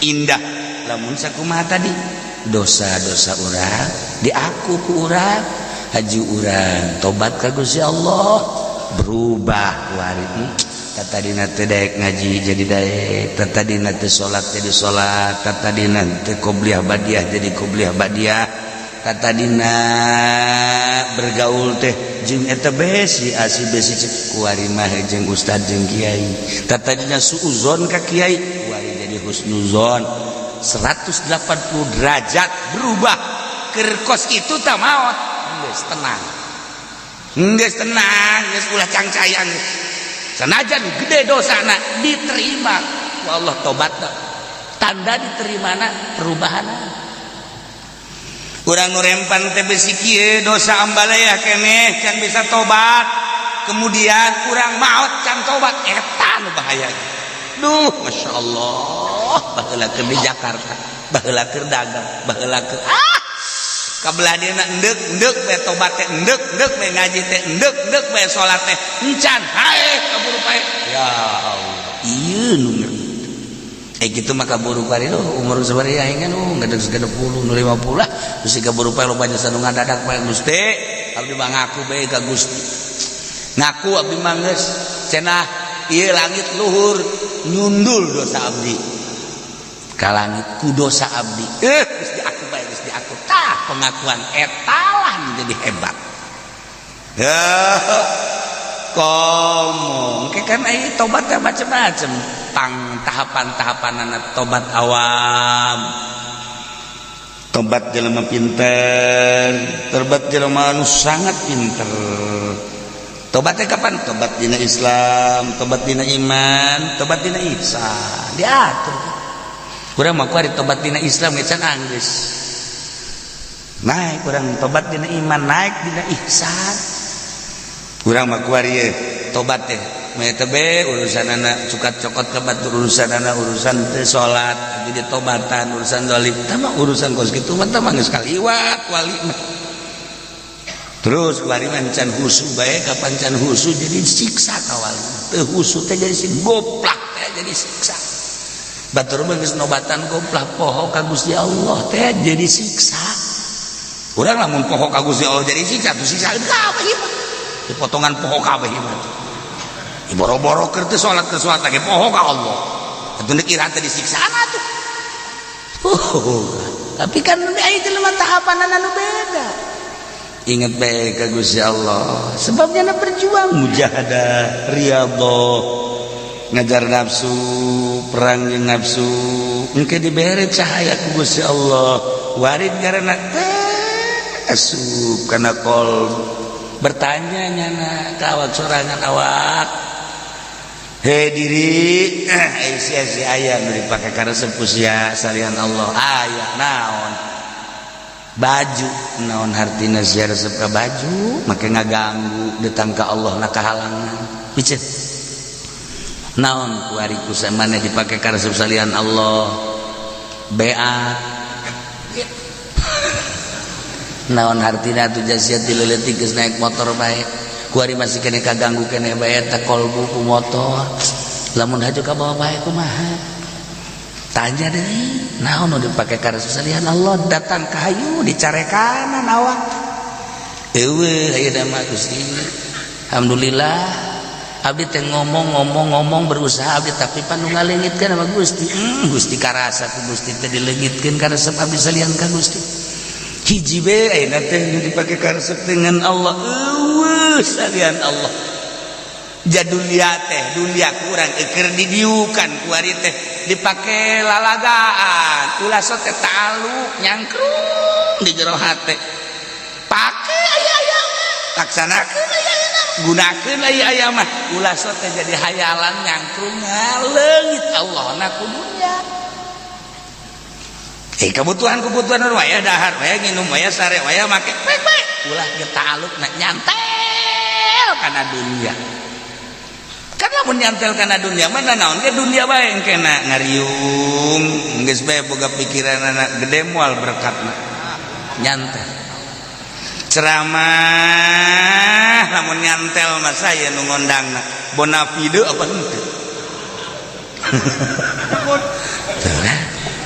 indah. Lamun sakumaha tadi, dosa-dosa urang diaku ku urang, haji urang tobat ka Gusti Allah, berubah kuari. Tadina teu daek ngaji jadi daek, tadina teu salat jadi salat, tadina teu qobliyah badiah jadi qobliyah badiah, tadina bergaul teh jeung eta besi asi besi kuari mah jeung ustad jeung kiai, tadina suuzon ka kiai kuari jadi husnuzon. 180 derajat berubah. Kerkos itu tak maot, geus tenang, geus tenang, geus ulah cangcayang. Senajan gede dosana diterima ku Allah tobatna. Tanda diterimana perubahan. Urang nu rempan teh besi kieu, dosa ambalaya keneh, can bisa tobat, kemudian kurang maut can tobat, eta nu bahaya. Duh, Masya Allah, baheula keur di Jakarta, baheula keur dagang, baheula keur kabelah dieuna, endek endek bae tobat teh, endek endek bae ngaji teh, endek endek bae salat teh, encan hae kaburu pae. Ya Allah, ieu nu ngeri. Gitu mah kaburu pare umur sabaraha aing kan geus 60 nu 50 lah, geus kaburu pae. Loba jasa nu ngadadak pae. Gusti, abdi mah ngaku bae ka Gusti, ngaku abdi mah geus cenah ieu langit luhur nyundul dosa abdi ka langit ku dosa abdi. Geus diaku bae, geus diaku. Tah, pengakuan etalah jadi hebat ya. Komo ke kan ai tobat macam-macam, tang tahapan-tahapan anak. Tobat awam, tobat jelema pinter, tobat jelema anu sangat pinter. Tobatnya kapan? Tobat dina Islam, tobat dina iman, tobat dina ihsan, diatur. Kurang mah kuari tobat dina Islam ge can anggeus naik. Kurang tobat dina iman, naik dina ihsan. Kurang mah kuari ye tobat teh be urusan anak cukat cokot ke batur, urusan anak, urusan teh salat jadi tobatan, urusan zalim tama, urusan kos kitu mah tama geus kaliwat wali mah. Terus kuari mah can husu bae. Kapan can husu jadi siksa ka wali, teu husu teh jadi si goplak teh jadi siksa. Batur mah geus nobatan, goplak poho ka Gusti Allah teh jadi siksa. Urang lamun poho ka Gusti Allah jadi siksa tuh, siksa kabeh ieu mah, dipotongan poho kabeh ieu mah. Boro-boro keur teu salat, keur salat lagi poho ka Allah atuh, deuk ira teh disiksana tuh. Tapi kan aya jelema tahapan anu beda. Ingat bae ka Gusti Allah, sebabnya na berjuang, mujahadah, riyadhah, ngajar nafsu, perang jeung nafsu, engke dibere cahaya ku Gusti Allah. Warid karena teh asup kana qolb, bertanya nyana ka awak sorangan, awak. Hei diri, sia si aya nu dipake karesep ku sia salian Allah? Aya. Naon? Baju. Naon hartina sia resep ka baju make ngaganggu datang ka Allah na kahalangan? Piceun naon kuari ku maneh dipake karesep salian Allah? Beak. Naon hartina atuh sia ti leutik geus naik motor bae, kuari masih kene kaganggu kene bae eta kolbu ku motor? Lamun haju ka bawa bae kumaha? Tanya deui, naon nu dipake karesep salian Allah? Datang ka hayu dicarekanan awak. Eueuh ayeuna mah. Gusti, alhamdulillah, abdi teh ngomong ngomong ngomong, berusaha abdi, tapi pan nu ngaleungitkeun sama Gusti. Gusti, karasa ku Gusti teh dileungitkeun karesep abdi salian ka Gusti. Hiji be ayeuna teh nu dipake karesep dengan Allah. Eueuh salian Allah. Jadulia teh dunia kurang eker didiukan, kuari teh dipake lalagaan, ulah sok teh taluk nyangkrung di jero hate, pake aya aya, laksanakeun aya aya. Gunakeun ieu aya mah, ulah sok teh jadi hayalan nyangkrung ngaleungit Allah na ku dunya. Kebutuhan-kebutuhan waya dahar, waya nginum, waya sare, waya make, pek pek. Ulah ge ta'aluk na nyantel kana dunia. Kan lamun nyantel kana dunia mah naon ge dunia bae engkena ngariung, geus bae boga pikiran anak gede moal berkatna. Nyantel. Ceramah lamun nyantel mah saya nu ngondangna. Bonafide apa henteu?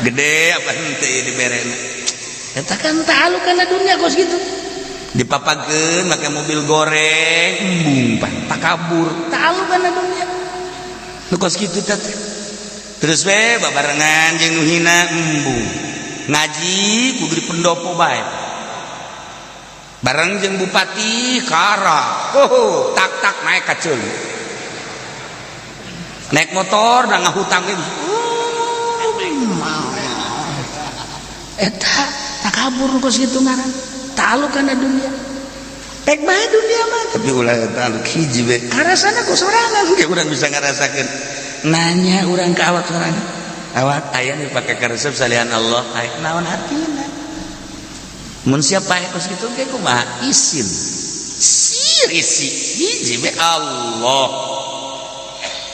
Gede apa henteu diberena. Eta kan ta'aluk kana dunia kos gitu. Dipapakeun make mobil goreng, embung pan takabur, ta'aluk kana dunia. Nu kos kitu teh. Terus we babarengan jeung nu hina embung. Ngaji kudu di pendopo bae. Bareng jeung bupati kara. Oh, tak-tak naik ka ceuli. Naik motor da ngahutang ge. Eta takabur kos kitu ngaran. Ta'aluk kana dunia. Pek bae dunia mah, tapi ulah ta'aluk hiji we. Karasana ku sorangan ge urang bisa ngarasakeun. Nanya urang ka awak sorangan. Awak aya nu pake karesep salian Allah, aya naon artina? Mun siapa aya kos kitu ge kumaha isin. Sir isi hiji we Allah.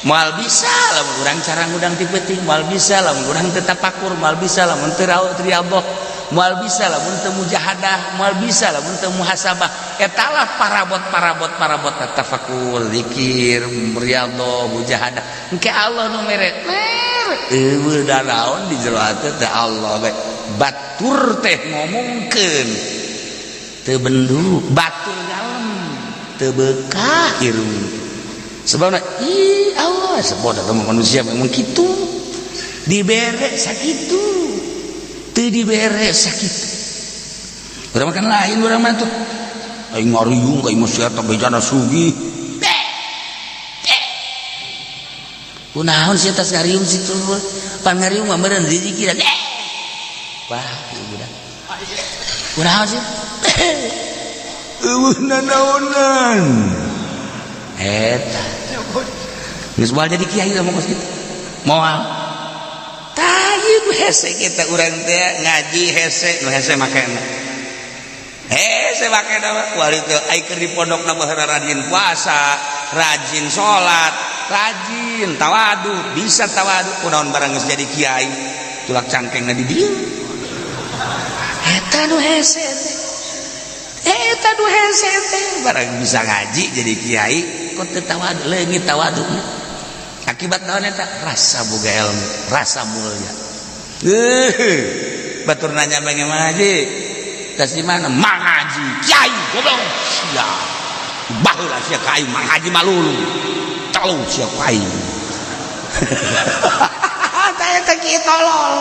Moal bisa lamun urang cara ngudang ti peuting, moal bisa lamun urang teu tapakur, moal bisa lamun teu riyadhah, moal bisa lamun teu mujahadah, moal bisa lamun teu muhasabah. Eta lah parabot-parabot parabot tafakur, zikir, riyadhah, mujahadah. Engke Allah nu mere. Eueuh da naon di jero hate teh Allah bae. Batur teh ngomongkeun teu bendu, batur ngalem, teu beukah irung. Sebabna ih Allah sebodoh manusia memang kitu. Dibere sakitu. Teu dibere sakitu. Urang makan lain urang mah tuh. Aing ngariung ka imah sia teh bejana sugih. Kunaon sia tas ngariung situ? Pan ngariung mah meureun rizikiran. Wah, ieu budak. Kunaon sia? Eueuh nanaonan. Eta. Geus moal jadi kiai lamun kos kitu. Moal. Tah ieu hese kita urang teh ngaji hese, nu hese makena. Hese makena mah wali teh ai keur di pondokna baheula rajin puasa, rajin salat, rajin tawadu, bisa tawadu kunaon barang geus jadi kiai, tulak cangkengna di dieu. Eta nu hese teh. Eta nu hese teh barang bisa ngaji jadi kiai kok teu tawadu, leungit tawaduna. Akibat naon eta? Rasa boga ilmu, rasa mulia. Batur nanya bagaimana haji? Tas di mana? Mang haji, kiai goblok sia. Baheula sia ka aing mang haji malulu. Telu sia ku aing. Tah eta kieu tolol.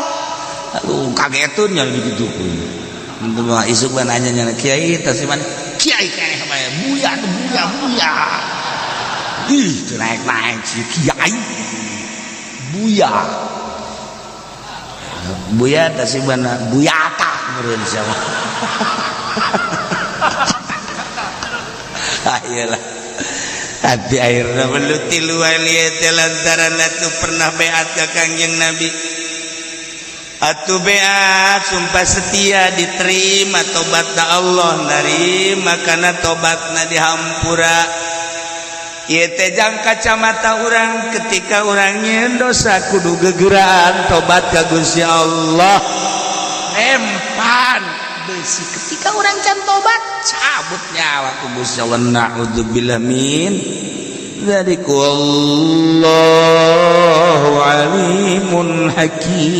Aduh kagetun nya digitukeun. Henteu mah isuk mah nanya nya kiai tas di mana? Kiai keneh bae, buya buya buya. Ih, teu naik-naik si kiai. Buya. Buya tas di mana? Buyata meureun sia mah. Ah iyalah. Tapi akhirna belut tilu teh lantaran atuh pernah beat ka Kangjeng Nabi. Atuh beat sumpah setia diterima tobatna Allah narima kana tobatna dihampura. Ieu teh jang kacamata urang ketika urang nyieun dosa kudu gegeraan tobat ka Gusti Allah. Nempan besi ketika urang can tobat cabut nyawa ku Gusti Allah. Na'udzubillah min dzalik wallahu alimun hakim.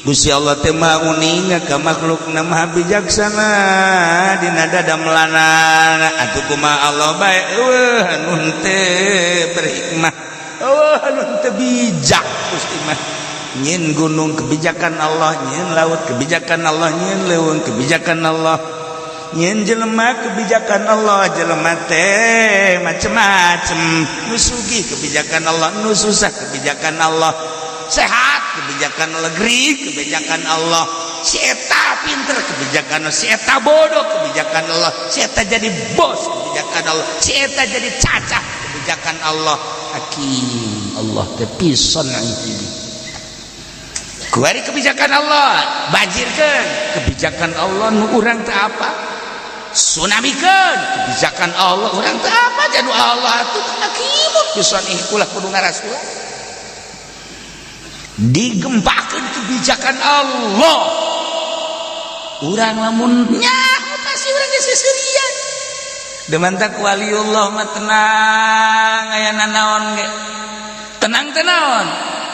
Gusti Allah teh maha uninga ka makhlukna, maha bijaksana dina dadamelanana. Atuh kumaha Allah bae eueuh anu henteu berhikmah, eueuh anu henteu bijak. Gusti mah nyieun gunung kebijakan Allah, nyieun laut kebijakan Allah, nyieun leuweung kebijakan Allah, nyieun jelema kebijakan Allah. Jelema teh macem-macem, nu sugih kebijakan Allah, nu susah kebijakan Allah, sehat kebijakan Allah, gering kebijakan Allah, Si eta pinter, kebijakan Allah. Si eta bodoh, kebijakan Allah. Si eta jadi bos, kebijakan Allah. Si eta jadi cacah, kebijakan Allah. Hakim Allah teh fi sun'ihi. Kuari kebijakan Allah, banjirkan, kebijakan Allah, nu urang teh apa? Tsunamikeun, kebijakan Allah, urang teh apa? Jadi Allah tuh hakimun fi sun'ihi, ulah kudu ngarasulah. Digempakeun kebijakan Allah. Urang lamun nyaho pasti urang geus seserian. Demantak waliullah mah tenang, aya nanaon ge. Tenang teh naon?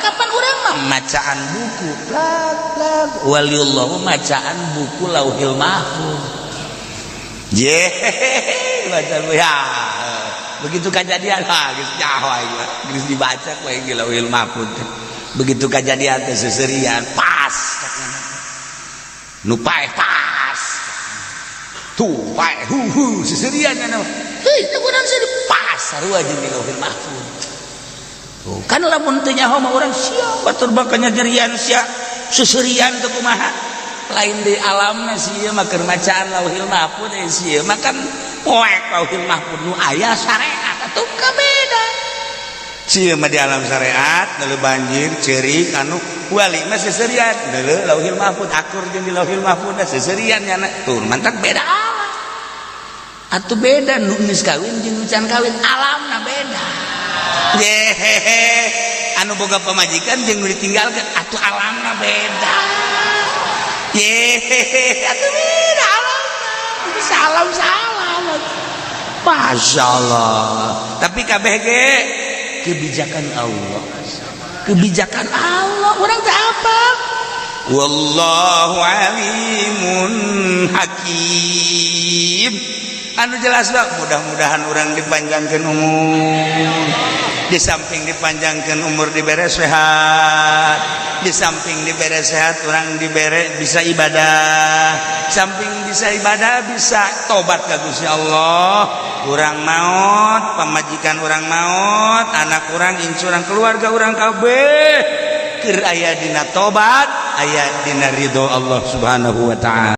Kapan urang mah macaan buku plak plak, waliullah mah macaan buku Lauhil Mahfuz. Je, baca ya. Begitu kejadian, ah geus nyaho aing mah. Geus dibaca ku aing di Lauhil Mahfuz. Begitu kejadian teh seserian pas. Nu paeh pas. Tuh paeh hu hu seserian nya. Hei, teh urang sih pas sarua jeung di Lauhil Mahfuz. Tuh, kan lamun teu nyaho mah urang sia batur bakal nyerian sia seserian teh kumaha? Lain di alamna sia mah keur macaan Lauhil Mahfuz eh sia mah kan poek Lauhil Mahfuz nu aya syariat atuh beda. Sia mah di alam syariat neuleu banjir ceurik, anu wali mah seserian neuleu Lauhil Mahfuz, akur jeung di Lauhil Mahfuz seserian nyana. Tuh mantak beda alam. Atuh beda nu geus kawin jeung nu can kawin, alamna beda. Yehehe, anu boga pamajikan jeung nu ditinggalkeun atuh alamna beda. Yehehe, atuh beda alamna. Salam salam. Masya Allah. Tapi kabeh ge kebijakan Allah. Kebijakan Allah. Urang teh apa? Wallahu alimun hakim. Anu jelas Pak, mudah-mudahan urang dipanjangkan umur. Di samping dipanjangkan umur dibere sehat, di samping dibere sehat urang dibere bisa ibadah, samping bisa ibadah bisa tobat ka Gusti Allah. Urang maut, pamajikan urang maut, anak urang, incu urang, keluarga urang kabeh keur aya dina tobat, aya dina ridho Allah Subhanahu wa taala.